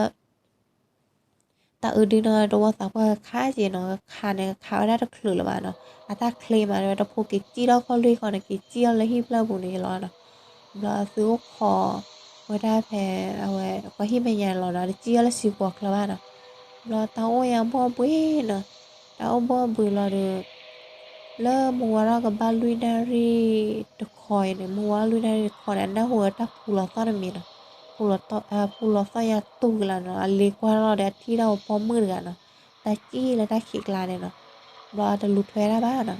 တၢ်အုးဒုန့ၣ် တဝီသးပှၢ်ကခးက့ၤနီၤ, ကခးန့ၣ် ကခးဝဲဒၣ်တချုးလၢၤဘၣ်နီၤ. အတၢ်ချ့မး တဖိက့ၤစံၣ်ထီၣ်ခီၣ်လွံၢ်ခီန့ၣ် က့ၤစံၣ်ထီၣ်လၢဟံၣ်ဖျၢၣ်ပူၤန့ၣ်လီၤနီၤ. ဘျီအသုအိၣ်ခိးဝဲဒၣ်ဖဲ အဝဲ ပှၤဟံၣ်မဲာ်ညါန့ၣ်လီၤနီၤ, တစံၣ်ထီၣ်လၢစံာ်ပှီၤချၢဘၣ်နီၤ. ဘျီတၢ်အိၣ်ညါဘီၣ်ဘှံးနီၤ, တၢ်အိၣ်ဘီၣ်ဘှံးလီၤဒီး လၢမုၢ်ဝါထီၣ်ကဘၣ်လွံၢ်နၣ်ရံၣ်တခီအံၤန့ၣ်, မုၢ်ဝါထီၣ်လွံၢ်နၣ်ရံၣ်တခီန့ၣ် အနၢ်ဟူဝဲတၢ်ပူၤလီၤသီၣ်တမံၤနီၤ. ပူၤလီၤသီၣ်ညါတူၢ်ကလာ်နီၤ, အလ့ၤကွၢ်ထီၣ်လီၤဒီး အထံၣ်ဒၣ်ဝဲပိာ်မုၣ်တဂၤနီၤ, တၢ်စံၣ်လၢတၢ်ခံးကျါန့ၣ်နီၤ. ဘျီအတလူၤထွဲဒၣ်ဘၣ်နီၤ.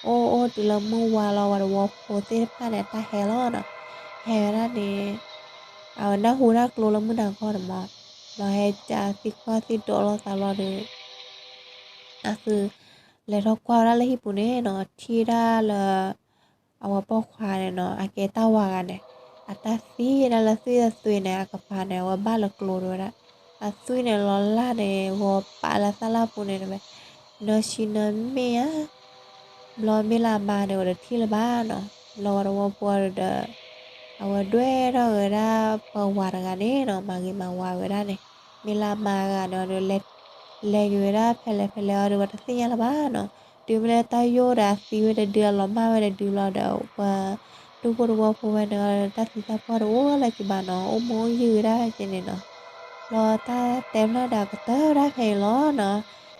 အိၣ်အိၣ်တုၤလၢမုၢ်ဝါလီၤ ဝဲတဝီဖိသ့ၣ်တဖၣ်န့ၣ် အတၢ်ဟဲလီၤနီၤ. ဟဲဝဲဒၣ်န့ၣ် အဝဲနၢ်ဟူတၢ်ကျိလၢမုၢ်နၤခီန့ၣ်မး, ဘျီဟဲကၠးသံကွၢ်သံဒိးလိာ်သးလီၤဒီး အသု လဲၤထီၣ်ကွၢ်ဝဲဒၣ်လၢဟံၣ်ပူၤန့ၣ်နီၤ, ထံၣ်ဒၣ်လၢ အဝဲပိာ်ခွါန့ၣ်နီၤ, အကဲတၢ်ဝၤဂၤန့ၣ်, အတၢ်သံဒၣ်လၢသွံၣ်အသွံၣ်န့ၣ် အကပၤန့ၣ် အဝဲဘၣ်လၢကျိတဝဲဒၣ်, အသွံၣ်န့ၣ်လီၤလၢ်န့ၣ် ဂီၤပာ်လၢသၣ်လၢ်ပူၤန့ၣ်တဝဲ, နၢဆံနၢမ့ၢ်ဧါ. ဘျီမ့ၢ်လၢအမါန့ၣ် အိၣ်ဒီးထံၣ်လၢၤဘၣ်နီၤ. ဘျီဝဲတဝီဖိဒီး အဝဲဒွဲၣ်ထီၣ်က့ၤဝဲဒၣ်ပှၤဝၤတဂၤန့ၣ်နီၤ, မၤဂ့ၤမၤဝါဝဲဒၣ်န့ၣ်, မ့ၢ်လၢအမါဂၤဒီး လဲၤက့ၤဝဲဒၣ်ဖဲလဲၣ်ဖဲလဲၣ်အီၤဒီး ဝဲတသ့ၣ်ညါလၢၤဘၣ်နီၤ. တုၤမ့ၢ်လၢတၢ်ယိၣ်ဒီးအသံဝဲတဒု အလီၤမၢ်ဝဲတဒုလီၤဒီး ပှၤဒူၣ်ဖိတဝီဖိဝဲန့ၣ် တၢ်သံတၢ်ပှၢ်တအိၣ်လၢၤက့ၤဘၣ်နီၤ, အိၣ်မူအိၣ်ယံၤဝဲဒၣ်က့ၤန့ၣ်နီၤ. ဘျီတၢ်တဲဖျါဒီးကတၢၢ်ဒၣ်ဖဲအံၤလီၤနီၤ.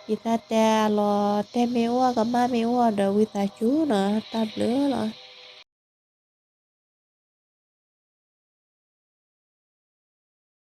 ယတၢ်တဲအလီၤတဲမ့ၢ်အိၣ် အကမၣ်မ့ၢ်အိၣ်ဒီး ဝံသးစူၤနီၤ, တၢ်ဘျုးလီၤ.